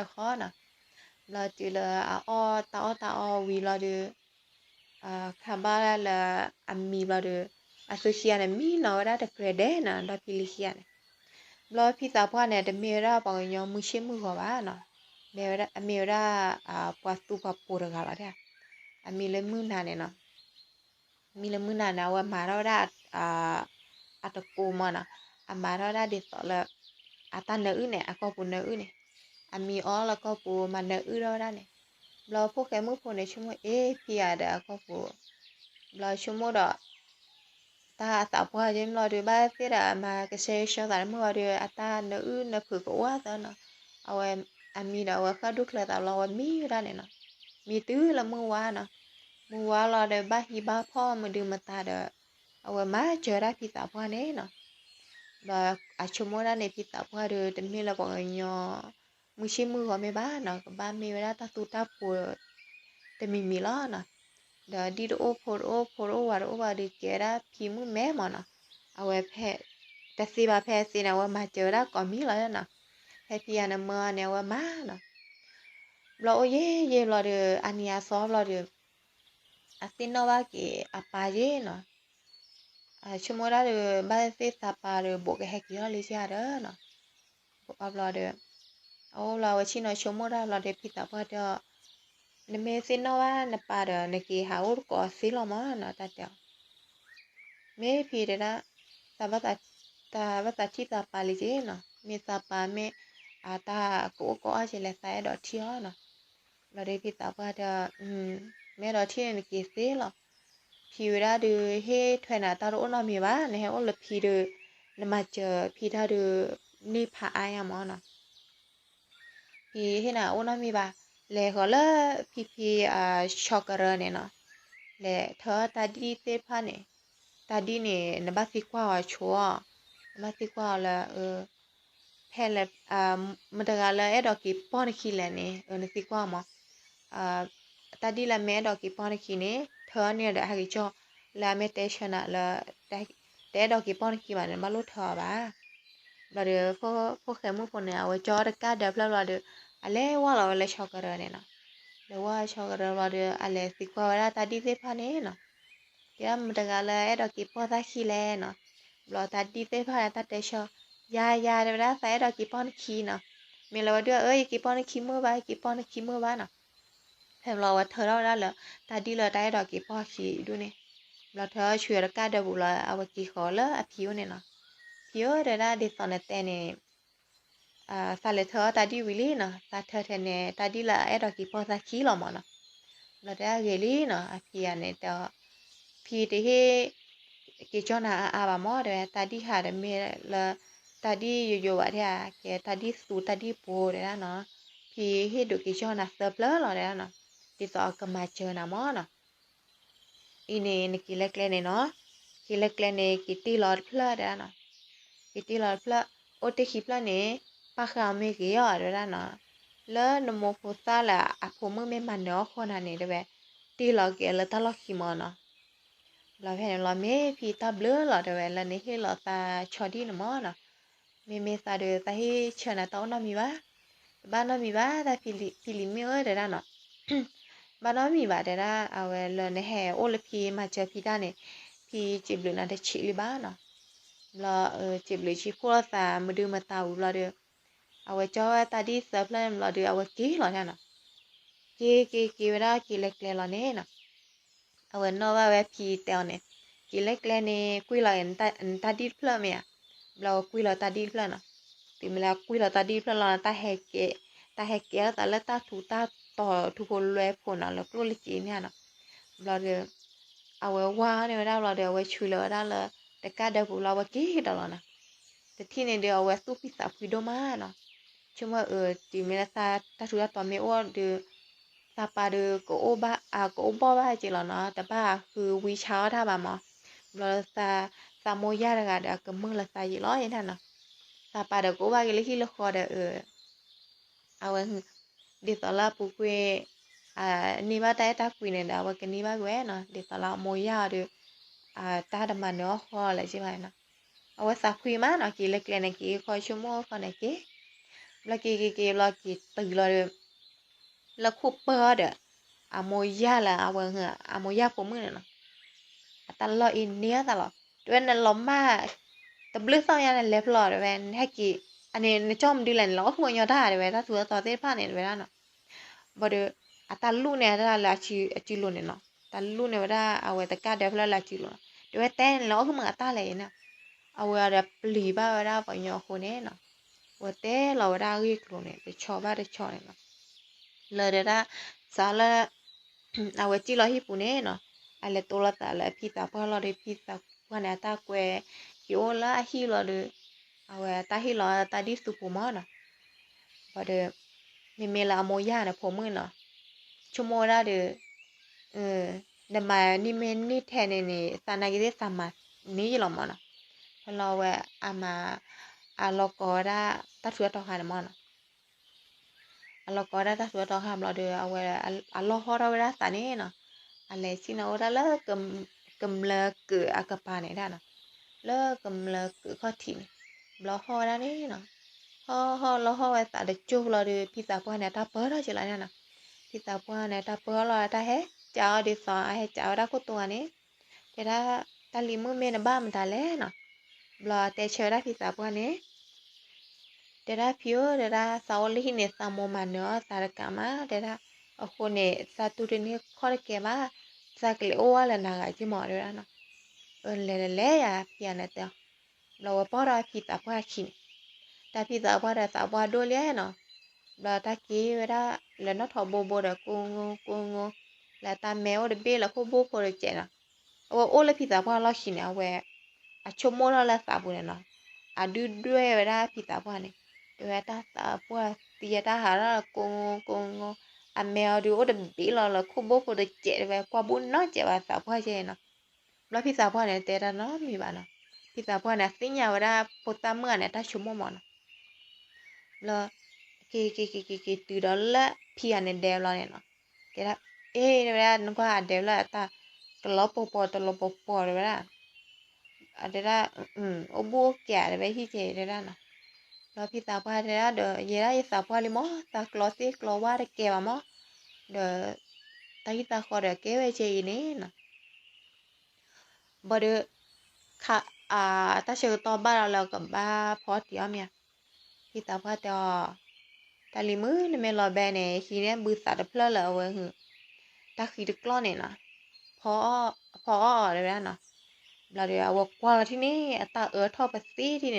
ခီနီၤ. ဘျီတုၤလၢအအီၣ်တၢ်အီၣ်တၢ်အီဝံၤလီၤဒီး ခါဘၣ်လၢအမံဘျီဒီး အသုခံဂၤန့ၣ် မံနီၤဝဲဒၣ်တကြၢးဒဲးနီၤ ဒီဖံလံၤခံဂၤန့ၣ်. ဘျီဖံသးပှၢ်န့ၣ် တမ့ၢ်ဝဲဒၣ်ပှၤကညီမုၢ်ဆ့ၣ်မုၢ်ဂီၤဘၣ်နီၤ, မ့ၢ်ဝဲဒၣ် အမ့ၢ်ဝဲဒၣ် ပှၤသူပှၤပိာ်တဂၤလီၤဒၣ်. အမံလၢမုၢ်နၤန့ၣ်နီၤ, မံလၢမုၢ်နၤန့ၣ် အဝဲမၤထီၣ်ဝဲဒၣ် အတကိးမးနီၤ, အမၤထီၣ်ဝဲဒၣ်ဒ်သိးလၢ အတၢ်နၢအုၣ်န့ၣ် အကီၢ်ပူၤနၢအုၣ်န့ၣ်, အမံအီၣ်လၢကီၢ်ပူၤ မၤနၢအုၣ်ထီၣ်ဝဲဒၣ်န့ၣ်. ဘျီဖိၣ်ဃဲမုၣ်ဖိန့ၣ် ဆိကမိၣ်အ့ ဖံဂၤဒီးအကီၢ်ပူၤ, ဘျီဆိကမိၣ်ဒီး တၢ်သးပှၢ်က့မးလီၤဒီး ဘၣ်သ့ၣ်ဒီးအမၤကဆှဲကဆှီသးတမုာ်ဘၣ်ဒီး အတၢ်နၢအုၣ်နၢဖုးကအိၣ်သၢနီၤ. အဝဲ အမံဒီးအဝဲဃၣ်ဒူၣ်ချၢသးဘျီ အဝဲမံဝဲဒၣ်န့ၣ်နီၤ, မံတုၤလၢမုၢ်ဝါနီၤ. မုၢ်ဝါလီၤဒီး ဘၣ်ဟံးဘၣ်ဖီၣ်မဒုမတၤဒီး အဝဲမၤစၢၤဝဲဒၣ်ဖံသးပှၢ်န့ၣ်နီၤ. ဒီးအဆိကမိၣ်ဒၣ်န့ၣ် ဖံသးပှၢ်ဒီး တမ့ၢ်လၢပှၤကညီ မုၢ်ဆ့ၣ်မုၢ်ဂီၤမ့ၢ်ဘၣ်နီၤ, ကဘၣ်မ့ၢ်ဝဲဒၣ်တၢ်သူတၢ်ပှီၤ တမံၤမံၤလီၤနီၤ. ဒီးဒံၣ်တအိၣ်ဖိတအိၣ် ဖိတအိၣ်ဝၤတအိၣ်ဘၣ်ဒီး ကဲဝဲဒၣ်ဖံမုၣ်မဲမးနီၤ. အဝဲဖဲ တသ့ဘၣ်ဖဲအသ့န့ၣ် အဝဲမၤစၢၤဝဲဒၣ်ကိးမံၤလီၤနီၤ. ဖဲဖံဂၤန့ၣ်မၢအီၤန့ၣ် အဝဲမၤနီၤ. ဘျီအိၣ်ယံာ်ယံာ်ဘျီဒီး အါနံၤအါသီဘျီဒီး အသ့ၣ်နီၣ်ဘၣ်က့ၤအပၢ်ယ့ၣ်နီၤ. ဆိကမိၣ်ဒၣ်ဒီး ဘၣ်သ့ၣ်သးပၢ်ဒီး ဘိးကဟဲက့ၤထီၣ်လံကဒီးနီၤ. ဘိးဘျီဒီး အအိၣ်ဘျီဝဲဆ့ၣ်နီၤ ဆိကမိၣ်တၢ်ဘျီဒီး ဖံသးပှၢ်တဲအီၤ, နမ့ၢ်သ့ၣ်နီၣ်ဘၣ်နပၢ်ဒီး နက့ၤဟးအိၣ်တကိးသ့လီၤမးနီၤ တၢ်တဲအီၤ. မ့ၢ်ဖံတဲဒၣ် သးဘၣ်သးထံၣ်သးပၢ်လံက့နီၤ, မ့ၢ်သးပၢ်မ့ၢ် အတၢ်ကအိၣ်ကအီၣ်ကလဲၣ် သးအဲၣ်ဒိးထံၣ်အီၤနီၤ. ဘျီဒီးဖံသးပှၢ်တဲအီၤ, မ့ၢ်အဲၣ်ဒိးထံၣ်န့ၣ် နက့ၤသ့လီၤ. ဖံဝဲဒၣ်ဒီး ဟ့ၣ်ထွဲနၤတၢ်တအိၣ်နီတမံၤဘၣ်, နဟဲအိၣ်လၢဖံဒီး နမၤစၢၤဖံတၢ်ဒီး န့ၢ်ဖးအါညါမးနီၤ. ဖံဟ့ၣ်နၤအိၣ်နီတမံၤဘၣ်, လဲၤဃီၤလၢဖံဖံ ဆီကရၢန့ၣ်နီၤ, လဲၤထၢတၢ်ဒံၣ်သ့ၣ်တဖၣ်န့ၣ်, တၢ်ဒံၣ်န့ၣ် နဘၣ်သံကွၢ်အီၤဆိအီၤ, နဘၣ်သံကွၢ်အီၤလၢ ဖဲလဲၣ် မတၤတဂၤလၢအဲၣ်ဒိးက့ၤပီၢ်နခံလဲၣ်န့ၣ် နသံကွၢ်အီၤမး. တၢ်ဒံၣ်လၢအမ့ၢ်အဲၣ်ဒိးက့ၤပီၢ်နခံန့ၣ် ထၢအီၤန့ၣ်ဒီးဟဲက့ၤကၠီ, လၢအမ့ၢ်တဲဆၢနၤလၢ တအဲၣ်ဒိးက့ၤပီၢ်နခံဘၣ်န့ၣ် နဘၣ်လိၣ်ထၢအီၤဘၣ်. ဘျီဒီး ဖိၣ်ဃဲမုၣ်ဖိန့ၣ် အဝဲကၠီတကၣ်ဒၢဖျၢၣ်ဘျီဒီး အလဲၤဝဲလီၤဝဲလၢဆီကရၢန့ၣ်နီၤ. လဲၤဝဲဆီကရၢဘျီဒီး အလဲၤသံကွၢ်ဝဲဒၣ်တၢ်ဒံၣ်သ့ၣ်တဖၣ်န့ၣ်နီၤ. ကဲမတၤတဂၤလၢအဲၣ်ဒိးက့ၤပီၢ်သၣ်ခံလဲၣ်နီၤ. ဘျီတၢ်ဒံၣ်သ့ၣ်တဖၣ်န့ၣ် တၢ်တဲဆၢ, ယၤယၤတဲဝဲဒၣ် သးအဲၣ်ဒိးက့ၤပီၢ်နခံနီၤ. မ့ၢ်လၢဝဲဒုး အၢ ယက့ၤပီၢ်နခံမုာ်ဘၣ် ယက့ၤပီၢ်နခံမုာ်ဘၣ်နီၤ. ဖဲဘျီအဝဲထၢထီၣ်ဝဲဒၣ်လၢ တၢ်ဒံၣ်လၢတၢ်အဲၣ်ဒိးက့ၤပီၢ်ခံဒူၣ်န့ၣ်, ဘျီထၢဆူတကၣ်ဒၢပူၤလီၤ အဝဲက့ၤဃီၤလၢအဖံအိၣ်န့ၣ်နီၤ. ဖံဧၢ တဲဒၣ်ဒ်သိးနတဲန့ၣ်, သးလဲၤထၢအီၣ်တၢ်ဒံၣ်ဝံၤလံနီၤ, သးထၢထဲန့ၣ် တၢ်ဒံၣ်လၢအအဲၣ်ဒိးက့ၤပီၢ်သၣ်ခံလီၤမးနီၤ. ဘျီတဲဒၣ်ဂ့ၤလံနီၤ, အဖံဂၤန့ၣ်တဲအီၤ, ဖံတဟ့ၣ် က့ၤကၠီနၤအါအါဘၣ်မး တဲဝဲ တၢ်ဒံၣ်ဟးတမ့ၢ်လၢ တၢ်ဒံၣ်ယိယိဘၣ်တဲဧါ, ကဲတၢ်ဒံၣ်သူတၢ်ဒံၣ်ပှိၤတဲဒၣ်နီၤ, ဖံဟ့ၣ်ဒိးက့ၤကၠီနၤသၢဖျၢၣ်လီၤတဲဒၣ်နီၤ, ဒ်သိးအကမၤစၢၤနၤမးနီၤ. အံၤန့ၣ် နက့ၤလၢကျဲန့ၣ်နီၤ, က့ၤလၢကျဲန့ၣ် က့ၤတ့ၢ်လီၤတဖျၢၣ်တဲဒၣ်နီၤ, က့ၤတ့ၢ်လီၤတဖျၢၣ်, အိၣ်တ့ၢ်ခံဖျၢၣ်န့ၣ် ပၣ်ဃုာ်အီၤမ့ၢ်ဂ့ၤအီၤတဲဒၣ်နီၤ, လၢနမိၢ်ဖိသၣ်လၢအဖိမုၣ်မ့ၢ်မၤနၢၤအီၣ်ဃီနၤန့ၣ်တဲဝဲ, တ့ၢ်လီၤက့ၤလၢတၢ်လီၢ်ခံမးနီၤ. ဘျီဖဲန့ၣ်လီၤ မ့ၢ်ဖံတၢ်ဘျုးလီၤတဲဝဲ လၢနဟ့ၣ်လီၤသးဆီဒံၣ်န့ၣ်မးနီၤ. မ့မ့ၢ်သးဒီးသးဟ့ၣ်ဆၢနၤတၢ်အိၣ်နီတမံၤဘၣ်, တဘၣ်နီတမံၤဘၣ် တၢ်ဖံလံၤမ့ၢ်ဧၢတဲဒၣ်နီၤ, ဘၣ်နီတမံၤဘၣ်တဲဒၣ် အဝဲလၢနဟဲအိၣ်လၢဖံမၤစၢၤဖံတၢ်န့ၣ်, ဖံစံးဘျုးနၤတဆံးလံဘၣ်နီၤ. ဘျီ စံးဘျုးဆံးဖှိၣ်လိာ်သးမဒုမတၤဝံၤဘျီဒီး အဝဲကၠီဝဲတၢ်ဒ်သၢဖျၢၣ်န့ၣ်ဘျီဒီး အဝဲက့ၤလီၤန့ၣ်နီၤ. က့ၤက့ၤက့ၤဝဲဒၣ်က့ၤလၢကျဲလီၤန့ၣ်နီၤ. အဝဲနီၣ်ဘၣ်ဝဲဖံတဲအီၤန့ၣ်, က့ၤလၢကျဲန့ၣ် ကွံာ်လီၤနတၢ်ဒ်တဖျၢၣ်မ့ၢ်ဧါ. ဘျီဝဲကွံာ်လီၤတၢ်ဒ်တဖျၢၣ်နီၤ. တုၤမ့ၢ်လၢကွံာ်လီၤတၢ်ဒ်တဖျၢၣ်လီၤ တၢ်ဟဲကဲ, တၢ်ဟဲကဲအသးလၢတၢ်ထူးတၢ်တီၤထူဖိလွဲဖိနီၤ လၢကျိၣ်လၢစ့န့ၣ်နီၤ. ဘျီဒီး အဝဲဝါန့ၢ်ဝဲဒၣ်ဘျီဒီး အဝဲဆှၢလီၤဝဲဒၣ်လၢ တကၣ်ဒၢပူၤလီၤ အဝဲက့ၤဒီးလီၤနီၤ. တထံၣ်န့ၣ်ဒီး အဝဲသူၣ်ဖှံသးဖှံဒိၣ်မးနီၤ. ဆိကမိၣ်အၢ တုၤမ့ၢ်လၢတၢ်ထူးတၢ်တီၤမ့ၢ်အိၣ်ဒီး သးပၢ်ဒီး ကအိၣ်ဘၣ်အက့ၤလီၤနီၤ, တဘၣ်ဃုဝံဆါအီၣ်တၢ်ဘၣ်မး. ဘျီသးမိၢ်ယၢ်တဂၤဒီး အကမၢၢ်လၢသးယံာ်လီၤယဲနီၤ. သးပၢ်ဒီးကအိၣ်ဘၣ်က့ၤလၢဟံၣ်လၢဃီဒီး အဝဲ ဒ်သိးလၢအပူၤကွံာ် အန့ၢ်ဘၣ်တၢ်အဲၣ်တၢ်ကွံန့ၣ်ဒီး အဝဲကန့ၢ်ဘၣ်ကွံာ်ဝဲနီၤ, ဒ်သိးလၢအမိၢ်ယၢ်အီၤဒီး တၢ်တမၤနၢၤအီၣ်ဃီလၢၤက့ဘၣ်နီၤ. အဝဲသးဖှံမးနီၤ, က့ၤလၢကျဲန့ၣ်က့ၤ ခီဆိကမိၣ်ခီန့ၣ်က့ၤ. ဘျီက့ၤက့ၤက့ၤဘျီက့ၤတုၤလီၤဒီး လၢခိၣ်ပၢၢ်အီၤဒီး အမိၢ်ယၢ်လၢအဝဲ အမိၢ်ယၢ်ဖိမုၣ်န့ၣ်နီၤ. အတၢ်လီၢ်အံၤန့ၢ်အသးလီၤ. တဲဝဲနလီၤမၢ် တဘျုးသီညါနလဲၤဖျီတဲဝဲ နဟဲက့ၤ အန့ၣ်နကၠီမဒုလဲၣ် နလီၤအီၣ်ဃုာ်ညီတၢ်တဲဝဲ တၢ်ထူးတၢ်တီၤသ့ၣ်တဖၣ်န့ၣ်တဲဝဲဒၣ်နီၤ. ဘၣ်ဒီး အတၢ်လူၣ်န့ၣ် အတၢ်လၢအစုလိၤန့ၣ်နီၤ, တၢ်လူၣ်န့ၣ်ဝဲဒၣ်အဝဲတကၣ်ဒၢဖျၢၣ်လၢအစုလိၤနီၤ, တဲဝဲတဲနလီၤအီၣ်ဃုာ်မုၢ်အတၢ်လဲၣ်အံၤန့ၣ်. အဝဲအီၤဒီးပျံၤဘၣ်ဝဲဒၣ်ပှၤကညီအဃိန့ၣ်နီၤ, အဝဲတဲလီၤဝဲဒၣ်အဂ့ၢ်အကျိၤန့ၣ် တဆီဘၣ်တဆီန့ၣ်နီၤ. လၢဒဲဒၣ် စးလၢ အဝဲစံၣ်လီၤဟံၣ်ပူၤန့ၣ်နီၤ, အလဲၤတိလီၤသးလၢအဖံသးပှၢ်လီၤဒီး ဖံသးပှၢ်န့ၣ် အတၢ်ကွဲဟံၣ်အိၣ်လၢအဟံၣ်လီၤဒီး အဝဲတၢ်ဟ့ၣ်လီၤတၢ်ဒ်သူပူၤမးနီၤ. ဘၣ်ဒီး မ့မ့ၢ်လၢအမိၢ်ယၢ်န့ၣ်ဖိမုၣ်နီၤ, ဆိကမိၣ်ဝဲဒၣ်ဒီး နမၤန့ၢ်မ့ၢ်န့ၢ်ထဲန့ၣ်န့ၣ် သးနာ်က့ၤသ့ၣ်သးမၤန့ၢ်ယလီၤမးနီၤ. ဖဲလီၤဝဲအမၤ အလီၤကီဝဲဒၣ် တၢ်ထူးတၢ်တီၤခါန့ၣ်မးနီၤ. အလီၤကီဝဲဒၣ်တၢ်ထူးတၢ်တီၤခါဘျီဒီး အဝဲအလီၢ်ဟီၣ်ထီၣ်ဝဲဒၣ်သးန့ၣ်နီၤ, အလဲၤဆ့ၣ်နီၤအိၣ်ဝဲဒၣ်လၢ ကမျၢၢ်ကုးအကပၤန့ၣ်ဒၣ်နီၤ, လၢကမျၢၢ်ကုးခီၣ်ထံးန့ၣ်, ဘျီဟီၣ်ဝဲဒၣ်န့ၣ်နီၤ, ဟီၣ်ဟီၣ်လီၤဟီၣ်ဝဲသးတကၠိၢ်ဘျီဒီး ဖံသးပှၢ်န့ၣ် အတၢ်ပၢၢ်ထီၣ်က့ၤလီၤန့ၣ်နီၤ. ဖံသးပှၢ်န့ၣ် တၢ်ပၢၢ်လီၤ တၢ်ဟဲကးအီၤဒ်သိး အဟဲကးဝဲဒၣ်ခိၣ်တိဂၤန့ၣ်, တဲဒၣ် တၢ်လံၤမုၣ်မ့ၢ်နဘၣ်မတၤလဲၣ်နီၤ. ဘျီအတဲဆၢဝဲဒၣ်ဖံသးပှၢ်န့ၣ် တဲဒၣ်ဖံဧၢ တဲဒၣ် သးအိၣ်လၢဟံၣ်န့ၣ် သးမိၢ်မၤနၢၤအီၣ်သးတကးမး တဲဒၣ်, အဃိန့ၣ် သးတူၢ်တန့ၢ်ခီၣ်တကဲဘၣ်, သးကလဲၤအိၣ်ဝဲလၢနၤဂၤက့မး တဲဝဲဒၣ်နီၤ. လဲၤလဲၤလဲၤယၤ ဖံဂၤန့ၣ်တဲအီၤ, ဘျီဝဲပီၢ်ဒီးဖံသးပှၢ်ခံန့ၣ်, တၢ်ဖံသးပှၢ်ဒီးသးပှၢ်ဒိၣ်လံနီၤ, ဘျီတၢ်က့ၤဝဲဒၣ်လၢနီၣ်ထိးဘိဘိဒီး ကိကိကိကိ, လၢတၢ်မဲအိၣ်တဘ့ၣ်လၢခိၣ်ဘိဖိတကဲးနီၤ, အဝဲအိၣ်လၢဖံသးပှၢ်လီၢ်ခံန့ၣ် အဝဲ အဆိကမိၣ်ထီၣ်လၢသးပူၤန့ၣ်နီၤ, အဒုၣ်ဒွဲၣ်ဝဲဒၣ်ဖံသးပှၢ်န့ၣ်, တဲဝဲတၢ်သးပှၢ်သံအတၢ်ဟးထီၣ်ကိကိကိ, အမဲအီၤဒုးအိၣ်တဘ့ၣ်လီၤလၢခိၣ်ဘိဖိတကဲးတဲဝဲ ကွၢ်ဘူၣ်နီတစဲးဘၣ်သးပှၢ်ကဲနီၤ. ဘျီဖံသးပှၢ်န့ၣ် တဲတၢ်နီတမံၤဘၣ်နီၤ, ဖံသးပှၢ်န့ၣ် အသ့ၣ်ညါဝဲဒၣ်ဖိသၣ်မုၣ်ဂၤန့ၣ် အတၢ်ဆိကမိၣ်မးနီၤ. ဘျီ က့ၤက့ၤက့ၤက့ၤက့ၤတုၤဒီးလၢဖံဂၤန့ၣ်ဒဲဘျီန့ၣ်နီၤ, တဲဒၣ် အ့ တဲဝဲဒၣ် နကွၢ်အဒဲဘျီအတၢ် တလီၤပှီၤပှီၤတလီၤပှီၤပှီၤတဲဝဲဒၣ်, တဲဒၣ် အိၣ်ဘူၣ်အိၣ်ကဲးတဲဝဲဟံၣ်ကဲတဲဒၣ်နီၤ. ဘျီဖံသးပှၢ်တဲဒၣ်ဒီး ယဲဒၣ်ယသးပှၢ်လံမး သးကျီသ့ၣ်ကျီဝါတကဲဘၣ်မး, ဒီး တၢ်ဟံၣ်သးဃီဒီးကဲဝဲကဲအံၤန့ၣ်နီၤ. ဘၣ်ဒီး ခါ အတၢ်ဆၢကတီၢ်ဘၣ်ဒီးလၢကဘၣ်ဖီတံၢ်အီၣ်မ့ၢ်ဧါ, ဖံသးပှၢ်တဲအီၤ, တၢ်လံၤမုၣ် နမ့ၢ်လီၤဘဲန့ၣ် ဟံးန့ၢ်ဘုသးတဖျၢၣ်လၢအဝဲဟုၣ် တၢ်ဃံတကျီၢ်န့ၣ်နီၤ, ဖီအီၣ်တဲဝဲဒၣ်နီၤ. ဘျီဒီး အဝဲကွၢ်လီၤထံၣ်န့ၣ် အတၢ်အၢထီၣ်ပသ့ထံၣ်န့ၣ်နီၤ,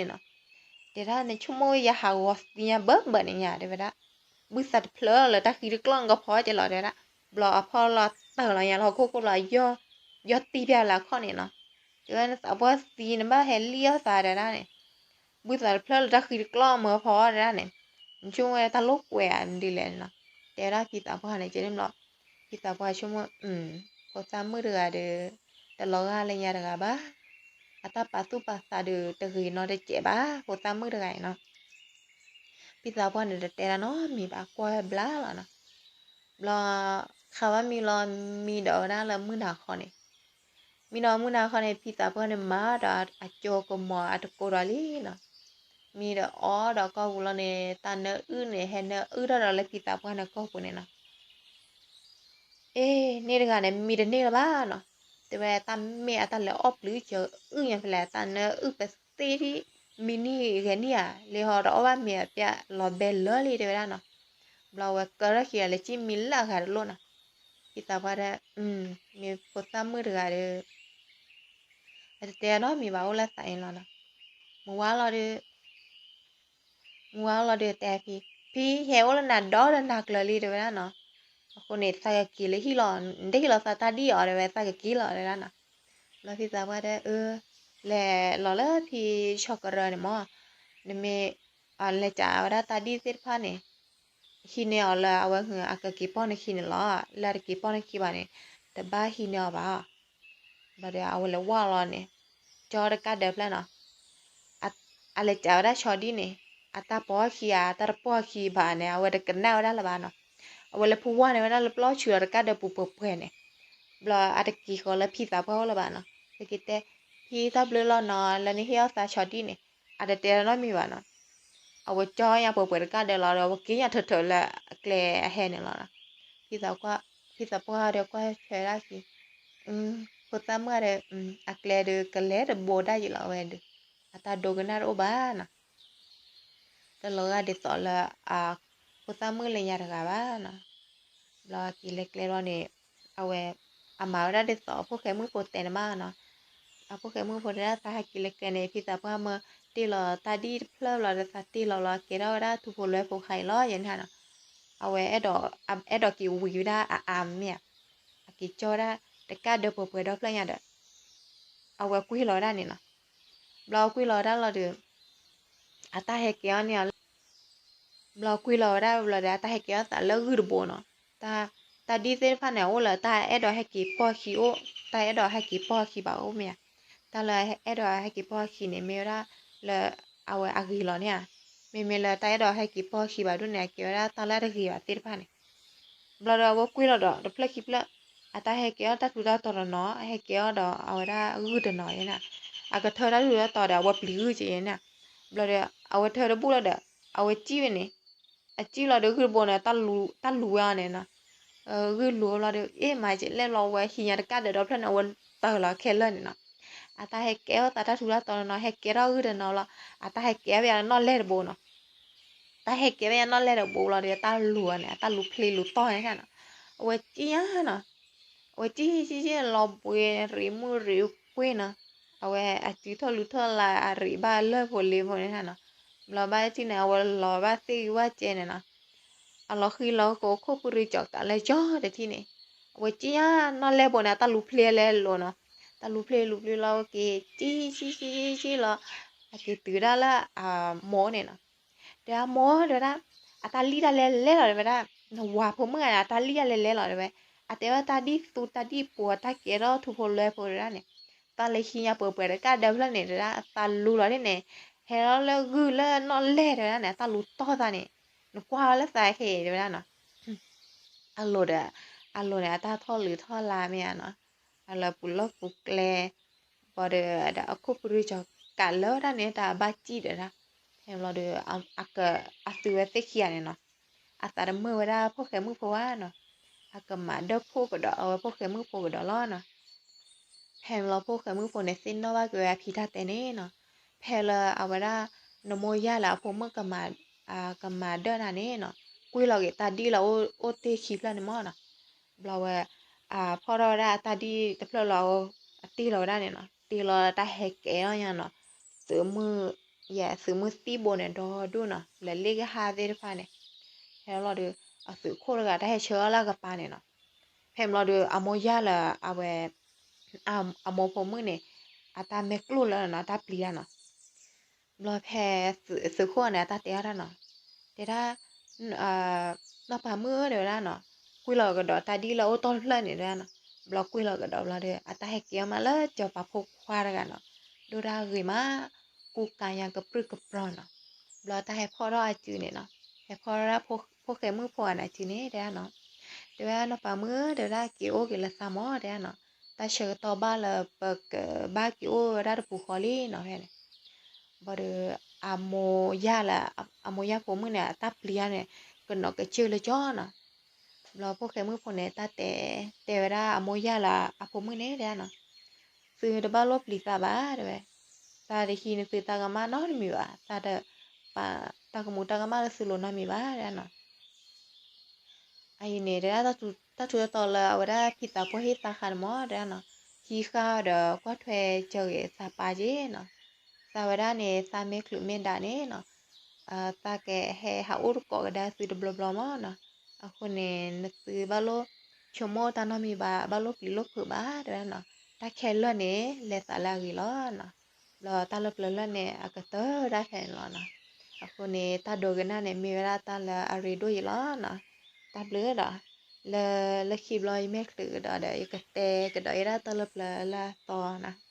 တဲဒၣ်နဆိကမိၣ်ယဟးဂီၤသံညါဘၢဘၢန့ၣ်ညါ တဲဝဲဒၣ်, ဘုသးတဖျၢၣ်လၢတၢ်ဃံတကျီၢ်နကဖီကဲလီၤတဲဝဲဒၣ်. ဘျီအဖီလီၤတၢၢ်လီၤညါလၢဟီၣ်ခိၣ်ခိၣ်လီၤ ယီၢ်တံၢ်ဖျါလၢအခီၣ်န့ၣ်နီၤ, တဲဝဲနသးပှၢ်သံနဘၣ်ဟဲလံၣ်အီၣ်သးတဲဒၣ်န့ၣ်, ဘုသးတဖျၢၣ်လၢတၢ်ဃံတကျီၢ်မၢဖီအီၣ်တဲဒၣ်န့ၣ်, နဆိကမိၣ်ဝဲတၢ်လိာ်ကွဲဧါဒ်လဲၣ်နီၤ, တဲဝဲဒၣ်ဖံသးပှၢ်န့ၣ်ကဲန့ၣ်ဘျီ, ဖံသးပှၢ်ဆိကမိၣ်, ဖိသၣ်မုၣ်တဂၤဒီး တလီၤဂာ်လၢညါတဂၤဘၣ်, အတၢ်ပာ်သူၣ်ပာ်သးဒီးတဂ့ၤနီတစဲးဘၣ် ဖိသၣ်မုၣ်တဂၤအံၤနီၤ. ဖံသးပှၢ်န့ၣ်တတဲတၢ်နီတမံၤဘၣ် ကွၢ်ဝဲဘျါလီၤနီၤ. ဘျီ ခါဘၣ်မံလီၤ မံဒီးဝဲဒၣ်လၢမုၢ်နၤခီန့ၣ်, မံဒီးမုၢ်နၤခီန့ၣ် ဖံသးပှၢ်န့ၣ်မၤဒီးအကၠိကမီၤအတကိးဒီးလံနီၤ. မံဒီးအီၣ်ဒီးကီၢ်ပူၤလီၤန့ၣ် တၢ်နၢအုၣ်န့ၣ် ဟဲနၢအုၣ်ထီၣ်ဒီးလၢဖံသးပှၢ်န့ၣ်ကီၢ်ပူၤန့ၣ်နီၤ. အ့ န့ၢ်တဂၤန့ၣ် မံတန့ၢ်လၢၤဘၣ်နီၤ, တဲဝဲတၢ်မ့ၢ်အတၢ်လဲၤအီၣ်ပျုၤစၢၤအုၣ်ညါဖဲလဲၣ် တၢ်နၢအုၣ်ပသ့ထံၣ် မံနံၣ်ဂဲၤနံၣ်ဧါ လံဟီတအီၣ်ဘၣ်မ့ၤအပျဲၢ်လီၤဘဲလၢာ်လံ တဲဝဲဒၣ်နီၤ. ဘျီဝဲကၢထီၣ်ခံဂၤလၢကံၣ်မံလၢအဂၤတလိၣ်နီၤ. ဖံသးပှၢ်တဲ မ့ၢ်ဖိသၣ်မုၣ်တဂၤဒီး အတတဲနီတမံၤဘၣ် အိၣ်လၢသးအံၤလီၤနီၤ. မုၢ်ဝါလီၤဒီး မုၢ်ဝါလီၤဒီးတဲဖံ, ဖံ ဟဲအိၣ်လၢနၤဒီတနၤကျၢၤလံ တဲဝဲဒၣ်နီၤ. အဃိန့ၣ် သးကက့ၤလၢဟံၣ်လီၤ, နတဟ့ၣ်လီၤသးတၢ်ဒ်အီၤ တဲဝဲ သးကက့ၤလီၤ တဲဝဲဒၣ်နီၤ. ဘျီဖံသးပှၢ်တဲ အၢ လဲၤလီၤလၢဖံ ဆီကရၢန့ၣ်မၢ်, နမ့ၢ် လဲၤကးဝဲဒၣ်တၢ်ဒ်သ့ၣ်တဖၣ်န့ၣ် ဟံးန့ၢ်အီၤလၢအဝဲအကက့ၤပိာ်နခံန့ၣ်လီၤ. လၢအတက့ၤပိာ်နခံဘၣ်န့ၣ် တဘၣ်ဟံးန့ၢ်အီၤဘၣ်. ဘျီဒီးအဝဲလဲၤဝဲလီၤန့ၣ် ကၠီတကးဒၢးဖျၢၣ်နီၤ. အလဲၤကးဝဲဒၣ်ဆီဒံၣ်န့ၣ် အတၢ်ပိာ်ခံဧါ အတၢ်တပိာ်ခံဘၣ်န့ၣ် အဝဲတကနၣ်ဝဲဒၣ်လၢၤဘၣ်နီၤ. အဝဲလဲၤဖုဝဲန့ၣ်ဝဲဒၣ်လၢပျီဆူးဒီးတကးဒၢးပူၤပှဲၤပှဲၤန့ၣ် ဘျီအတက့ၤဃီၤလၢဖံသးပှၢ်အိၣ်လၢၤဘၣ်နီၤ. တက့ၤတဲ ဖံတၢ်ဘျုးလီၤနီၤ လၢနဟ့ၣ်အီၣ်သးဆီဒံၣ်န့ၣ် အတတဲနီတမံၤဘၣ်နီၤ. အဝဲကၠီညါပှဲၤပှဲၤတကးဒၢးလီၤဒီး အဝဲက့ၤညါထၢၣ်ထၢၣ်လၢအကျဲအဟဲန့ၣ်လီၤနီၤ. ဖံသးပှၢ်ဒီးကွၢ်ထွဲဒၣ်ခံ ဖိသၣ်မုၣ်ဒီး အကျဲဒီးကလဲၤတဘိဒၣ်ယံၤလီၤဝဲဒီး အတၢ်ဒိကနၣ်တအိၣ်ဘၣ်နီၤ. တလီၤဂာ်ဒ်သိးလၢ ဖိသၣ်မုၣ်လၢညါတဂၤဘၣ်နီၤ. ဘျီက့ၤလဲၤကျဲလီၤန့ၣ် အဝဲ အမၤဝဲဒၣ်ဒ်သိးအဖိၣ်ဃဲမုၣ်ဖိတဲန့ၣ်မးနီၤ. အဖိၣ်ဃဲမုၣ်ဖိတဲဒၣ်သးဟဲက့ၤလဲၤကျဲန့ၣ် ဖံသးပှၢ်မၢတ့ၢ်လီၤတၢ်ဒ်တဖျၢၣ်ဘျီဒီးသးတ့ၢ်လီၤလီၤ ကဲထီၣ်ဝဲဒၣ်ထူဖိလွဲဖိခါအံၤလီၤ ယဲန့ၣ်နီၤ. အဝဲအဲၣ်ဒိး အဲၣ်ဒိးက့ၤဝံၤဝဲဒၣ်အအါမ့ၢ်ဧါ. အက့ၤကၠီဝဲဒၣ်တကးဒၢးပှဲၤပှဲၤဒီဖျၢၣ်ညါဒီး အဝဲကွံာ်လီၤဝဲဒၣ်န့ၣ်နီၤ. ဘျီကွံာ်လီၤဝဲဒၣ်လီၤဒီး အတၢ်ဟဲကဲအီၤန့ၣ် ဘျီကွံာ်လီၤဝဲဒၣ်ဘျီဒီး အတၢ်ဟဲကဲအီၤသးလၢဂုၢ်တဘိနီၤ. တၢ်ဒ်သ့ၣ်တဖၣ်န့ၣ် အအိၣ်လၢတၢ်အဲၣ်ဒိးဟဲက့ၤပိာ်ခံအိၣ်, တၢ်အဲၣ်ဒိးဟဲက့ၤပိာ်ခံဘၣ်အိၣ်မ့ၢ်ဧါ. တၢ်လၢအဲၣ်ဒိးဟဲက့ၤပိာ်ခံန့ၣ် မ့ၢ်ဝဲဒၣ်လၢအဝဲအဂ့ၤလီၤန့ၣ်ဧါ. မ့မ့ၢ်လၢတၢ်အဲၣ်ဒိးဟဲက့ၤပိာ်ခံဘၣ်ဒိၣ်န့ၣ် အကဲဝဲဒၣ်တၢ်လၢအတဂ့ၤဘၣ်သ့ၣ်တဖၣ်န့ၣ် ဘျီဒီးအဝဲကွံာ်လီၤဒီးတဖျၢၣ်ခံဖျၢၣ် အတၢ်ဟဲကဲအီၤတၢ်ထူးတၢ်တီၤတနီၤ ဟဲကဲအီၤဒီးအဝဲဒၣ်ဂုၢ်တနီၤယဲန့ၣ်. အကထၢတၢ်ထူးတၢ်တီၤဒီး အဝဲပျံၤဂုၢ်က့ၤယဲန့ၣ်. ဘျီဒီး အဝဲထၢတဘူၣ်လီၤဒီး အဝဲကံၣ်ဝဲန့ၣ် အကံၣ်လီၤဒီးဂုၢ်တဘိန့ၣ် တၢ်လူၤဝဲအီၤန့ၣ်နီၤ. ဂုၢ်လူၤဘျီဒီး အ့ၣ်မၤကလဲၣ်လီၤဝဲဟံးညါတကးဒၢးဒီဖျၢၣ်န့ၣ် အဝဲတၢၢ်လီၤခဲလၢာ်န့ၣ်နီၤ. အတၢ်ဟဲကဲအီၤသးတၢ်ထူးတၢ်တီၤတနီၤ ဟဲကဲထီၣ်ဂုၢ်တနီၤလီၤ. အတၢ်ဟဲကဲဝဲယါနီၣ်လဲၢ်တဘိနီၤ. တၢ်ဟဲကဲဝဲယါနီၣ်လဲၢ်တဘိလီၤဒီး တၢ်လူၤအီၤန့ၣ် အတၢ်လူၤဖျ့လူၤတီၢ်န့ၣ်နီၤ. အဝဲကံၣ်ညါနီၤ. အဝဲကံၣ်ကံၣ်ကံၣ်လီၤဘှံးရံးမုၢ်ရံးကွ့ၢ်နီၤ. အဝဲအစုထီၣ်လူၤထီၣ်လၢအရံးဘၣ်လၢၢ်ဖိလ့ဖိန့ၣ်နီၤ. ဘျီဘၣ်တထံၣ်န့ၣ် အဝဲလီၤဘၣ်သ့ၣ်ဂံၢ်ဘၣ်စဲန့ၣ်နီၤ. အလီၤဃံလီၤကအိၣ်ခိၣ်ပူၤရံးကၠီၤကးလၢကၠီတထံၣ်န့ၣ် အဝဲကံၣ်ညါနီၣ်လဲၢ်ဘိန့ၣ် အတၢ်လူၤဖျ့လဲၤလိၤနီၤ. တၢ်လူၤဖျ့လူၤဖျ့လီၤက့ၤ ကံၣ်ကံၣ်ကံၣ်ကံၣ်လီၤ. အက့ၤတုၤဒၣ်လၢအမိၢ်န့ၣ်နီၤ. တဲအမိၢ်တဲဝဲဒၣ် အတၢ်လံၣ်တၢ်လဲလဲလီၤတဲဝဲဒၣ်. နဝၤဖိမုၣ်ဂၤန့ၣ် အတၢ်လံၣ်တၢ်လဲလဲလီၤတဲဝဲ. အတဲဝဲတၢ်ဒ်သူတၢ်ဒ်ပူၤ အတၢ်ကဲထီၣ်ထူဖိလွဲဖိတဲဝဲဒၣ်န့ၣ် တၢ်လၢဟံးညါပှဲၤပှဲၤတကးဒၢးဖျၢၣ်န့ၣ်တဲဝဲဒၣ် အသးလူၤလီၤဒ်န့ၣ် ဟဲလီၤလၢဂုၢ်လၢနီၣ်လဲၢ်တဲဝဲဒၣ်န့ၣ် အတၢ်လူၤတီၢ်သးန့ၣ် နကွၢ်ဝဲလၢသးခဲအံၤတဲဝဲဒၣ်နီၤ. အလိၤဒီး အလိၤန့ၣ် အတၢ်ထီၣ်လုးထီၣ်လါမ့ၢ်ဧါနီၤ. အလၢပူၤလီၢ်ပူၤကျဲ ဘၣ်ဒီး ဒီးအခိၣ်ပူၤရံးကၠီၤကးလၢတၢ်န့ၣ် တၢ်ဘၣ်စံၣ်ဒီးဒၣ် ဖဲဘျီဒီး အက အသုဝဲသ့ၣ်ခံဂၤန့ၣ်နီၤ အသးတမုာ်ဝဲဒၣ်ဖိၣ်ဃဲမုၣ်ဖိဘၣ်နီၤ. အကမၤဒၢၣ်ဖိကဒီး အဝဲဖိၣ်ဃဲမုၣ်ဖိကဒီးလီၤနီၤ. ဖဲဘျီဖိၣ်ဃဲမုၣ်ဖိန့ၣ် သ့ၣ်နီၣ်ဘၣ်က့ၤဝဲအဖံတၢ်တဲန့ၣ်နီၤ. ဖဲလၢအဝဲဒၣ် နမိၢ်ယၢ်လၢအဖိမုၣ်ကမၤ ကမၤဒၢၣ်နၤန့ၣ်နီၤ ကွံာ်လီၤက့ၤတၢ်ဒ်လၢအိၣ်တ့ၢ်ခံဖျၢၣ်န့ၣ်မ့ၢ်နီၤ. ဘျီဝဲ အဖီၣ်ထီၣ်ဝဲဒၣ်အတၢ်ဒ်တဖျၢၣ်လီၤ အတ့ၢ်လီၤဝဲဒၣ်န့ၣ်နီၤ တ့ၢ်လီၤတၢ်ဟဲကဲထီၣ်ညါနီၤ သုးမုၢ် ယဲ သုးမုၢ်သံဘိန့ၣ် ဒီဒူၣ်နီၤ လၢလ့ၣ်ကဟၣ်သ့ၣ်တဖၣ်န့ၣ် ဖဲဘျီဒီး အသုးခိၣ်တဂၤတၢ်ဟဲဆှၢအီၤလၢအကပၤန့ၣ်နီၤ. ဖဲဘျီဒီး အမိၢ်ယၢ်လၢအဝဲ အမိၢ်ဖိမုၣ်န့ၣ် အတၢ်မဲာ်ကျိၣ်လၢနီၤ တၢ်ပျံၤတၢ်နီၤ. ဘျီဖဲသုးခိၣ်န့ၣ် အတၢ်တဲအီၤတၢ်နီၤ တဲဒၣ် နီၢ်ပၤမုၣ်ဧၢ တဲဝဲဒၣ်နီၤ ကွံာ်လီၤကဒီးတၢ်ဒ်လၢအိၣ်တ့ၢ်တဖျၢၣ်န့ၣ်တဲဒၣ်နီၤ. ဘျီကွံာ်လီၤကဒီးဘျီဒီး အတၢ်ဟဲကဲအီၤမးလၢစီၤပၤဖိခွါတဂၤနီၤ ဒိၣ်တၢ်ဂ့ၤမး ကူကၤညါကပြုၢ်ကပြီၤနီၤ. ဘျီတၢ်ဟဲဖီၣ်ထီၣ်အစုန့ၣ်နီၤ ဟဲဖီၣ်ထီၣ်ဒၣ်ဖိၣ်ဃဲမုၣ်ဖိဂၤန့ၣ်အစုန့ၣ်တဲဒၣ်နီၤ တဲဝဲဒၣ်နီၢ်ပၤမုၣ်ဧၢ တဲဝဲဒၣ်က့ၤအိၣ်က့ၤလၢသးမၢ်တဲဒၣ်နီၤ တၢ်ဆၢကတီၢ်ဘၣ်လၢပကဘၣ်က့ၤအိၣ်ဝဲဒၣ်တပူၤဃီလံနီၤဖဲန့ၣ် ဘၣ်ဒီး အမိၢ်ယၢ်လၢ အမိၢ်ယၢ်ဖိမုၣ်န့ၣ် အတၢ်ပျံၤတၢ်န့ၣ် ကနီၤကစၢၢ်လၢကၠီနီၤ. ဘျီဖိၣ်ဃဲမုၣ်ဖိန့ၣ် တၢ်တဲ တဲဝဲဒၣ်အမိၢ်ယၢ်လၢအဖိမုၣ်န့ၣ်တဲဒၣ်နီၤ သုတဘၣ်လိၣ်ပျံၤသးဘၣ်တဲဝဲ. သးတဟံးန့ၢ်သုတၢ်ကမၣ်နီတမံၤဘၣ်, သးတပာ်တၢ်ကမူၤတၢ်ကမၣ်လၢသုလိၤနီတမံၤဘၣ် တဲဒၣ်နီၤ. အအံၤန့ၣ် တဲဒၣ် တၢ်ထူးတၢ်တီၤလၢအဝဲဒၣ်ဖံသးပှၢ်ဟ့ၣ်သးဃာ်န့ၣ်မ့ၢ် တဲဒၣ်နီၤ, ဟံးဃာ်ဒီးကွၢ်ထွဲစၢၤဂ့ၤသးပၢ်က့နီၤ. သးဝဲဒၣ်န့ၣ် သးမ့ၢ်ချုးမ့ၢ်ဒၣ်န့ၣ်နီၤ, သးကဟဲဟးအိၣ်တကိးကဒါသုတဘျီဘျီမ့ၢ်နီၤ. အဃိန့ၣ် နသုဘၣ်လိၣ်ဆိကမိၣ်တၢ်နီတမံၤဘၣ်, ဘၣ်လိၣ်ပျံၤလိၣ်ဖုးဘၣ် တဲဒၣ်နီၤ. တၢ်ခဲလၢာ်န့ၣ် လဲၤသးလၢအဂ့ၤလီၤနီၤ. ဒီးတၢ်လၢပျၢၤလၢ်န့ၣ် အကတၢၢ်ဒၣ်ဖဲန့ၣ်လီၤနီၤ. အဃိန့ၣ် တၢ်ဒိကနၣ်န့ၣ် မ့ၢ်ဝဲဒၣ်တၢ်လၢအရ့ဒိၣ်အံၤလီၤနီၤ. တၢ်ဘျုးဒီး လၢ လၢခံဘျီယမဲာ်ချုးကဒီးဒီး ယကတဲကဒီးယဲဒၣ်တၢ်လၢပျၢၤလၢ်အသီနီၤ.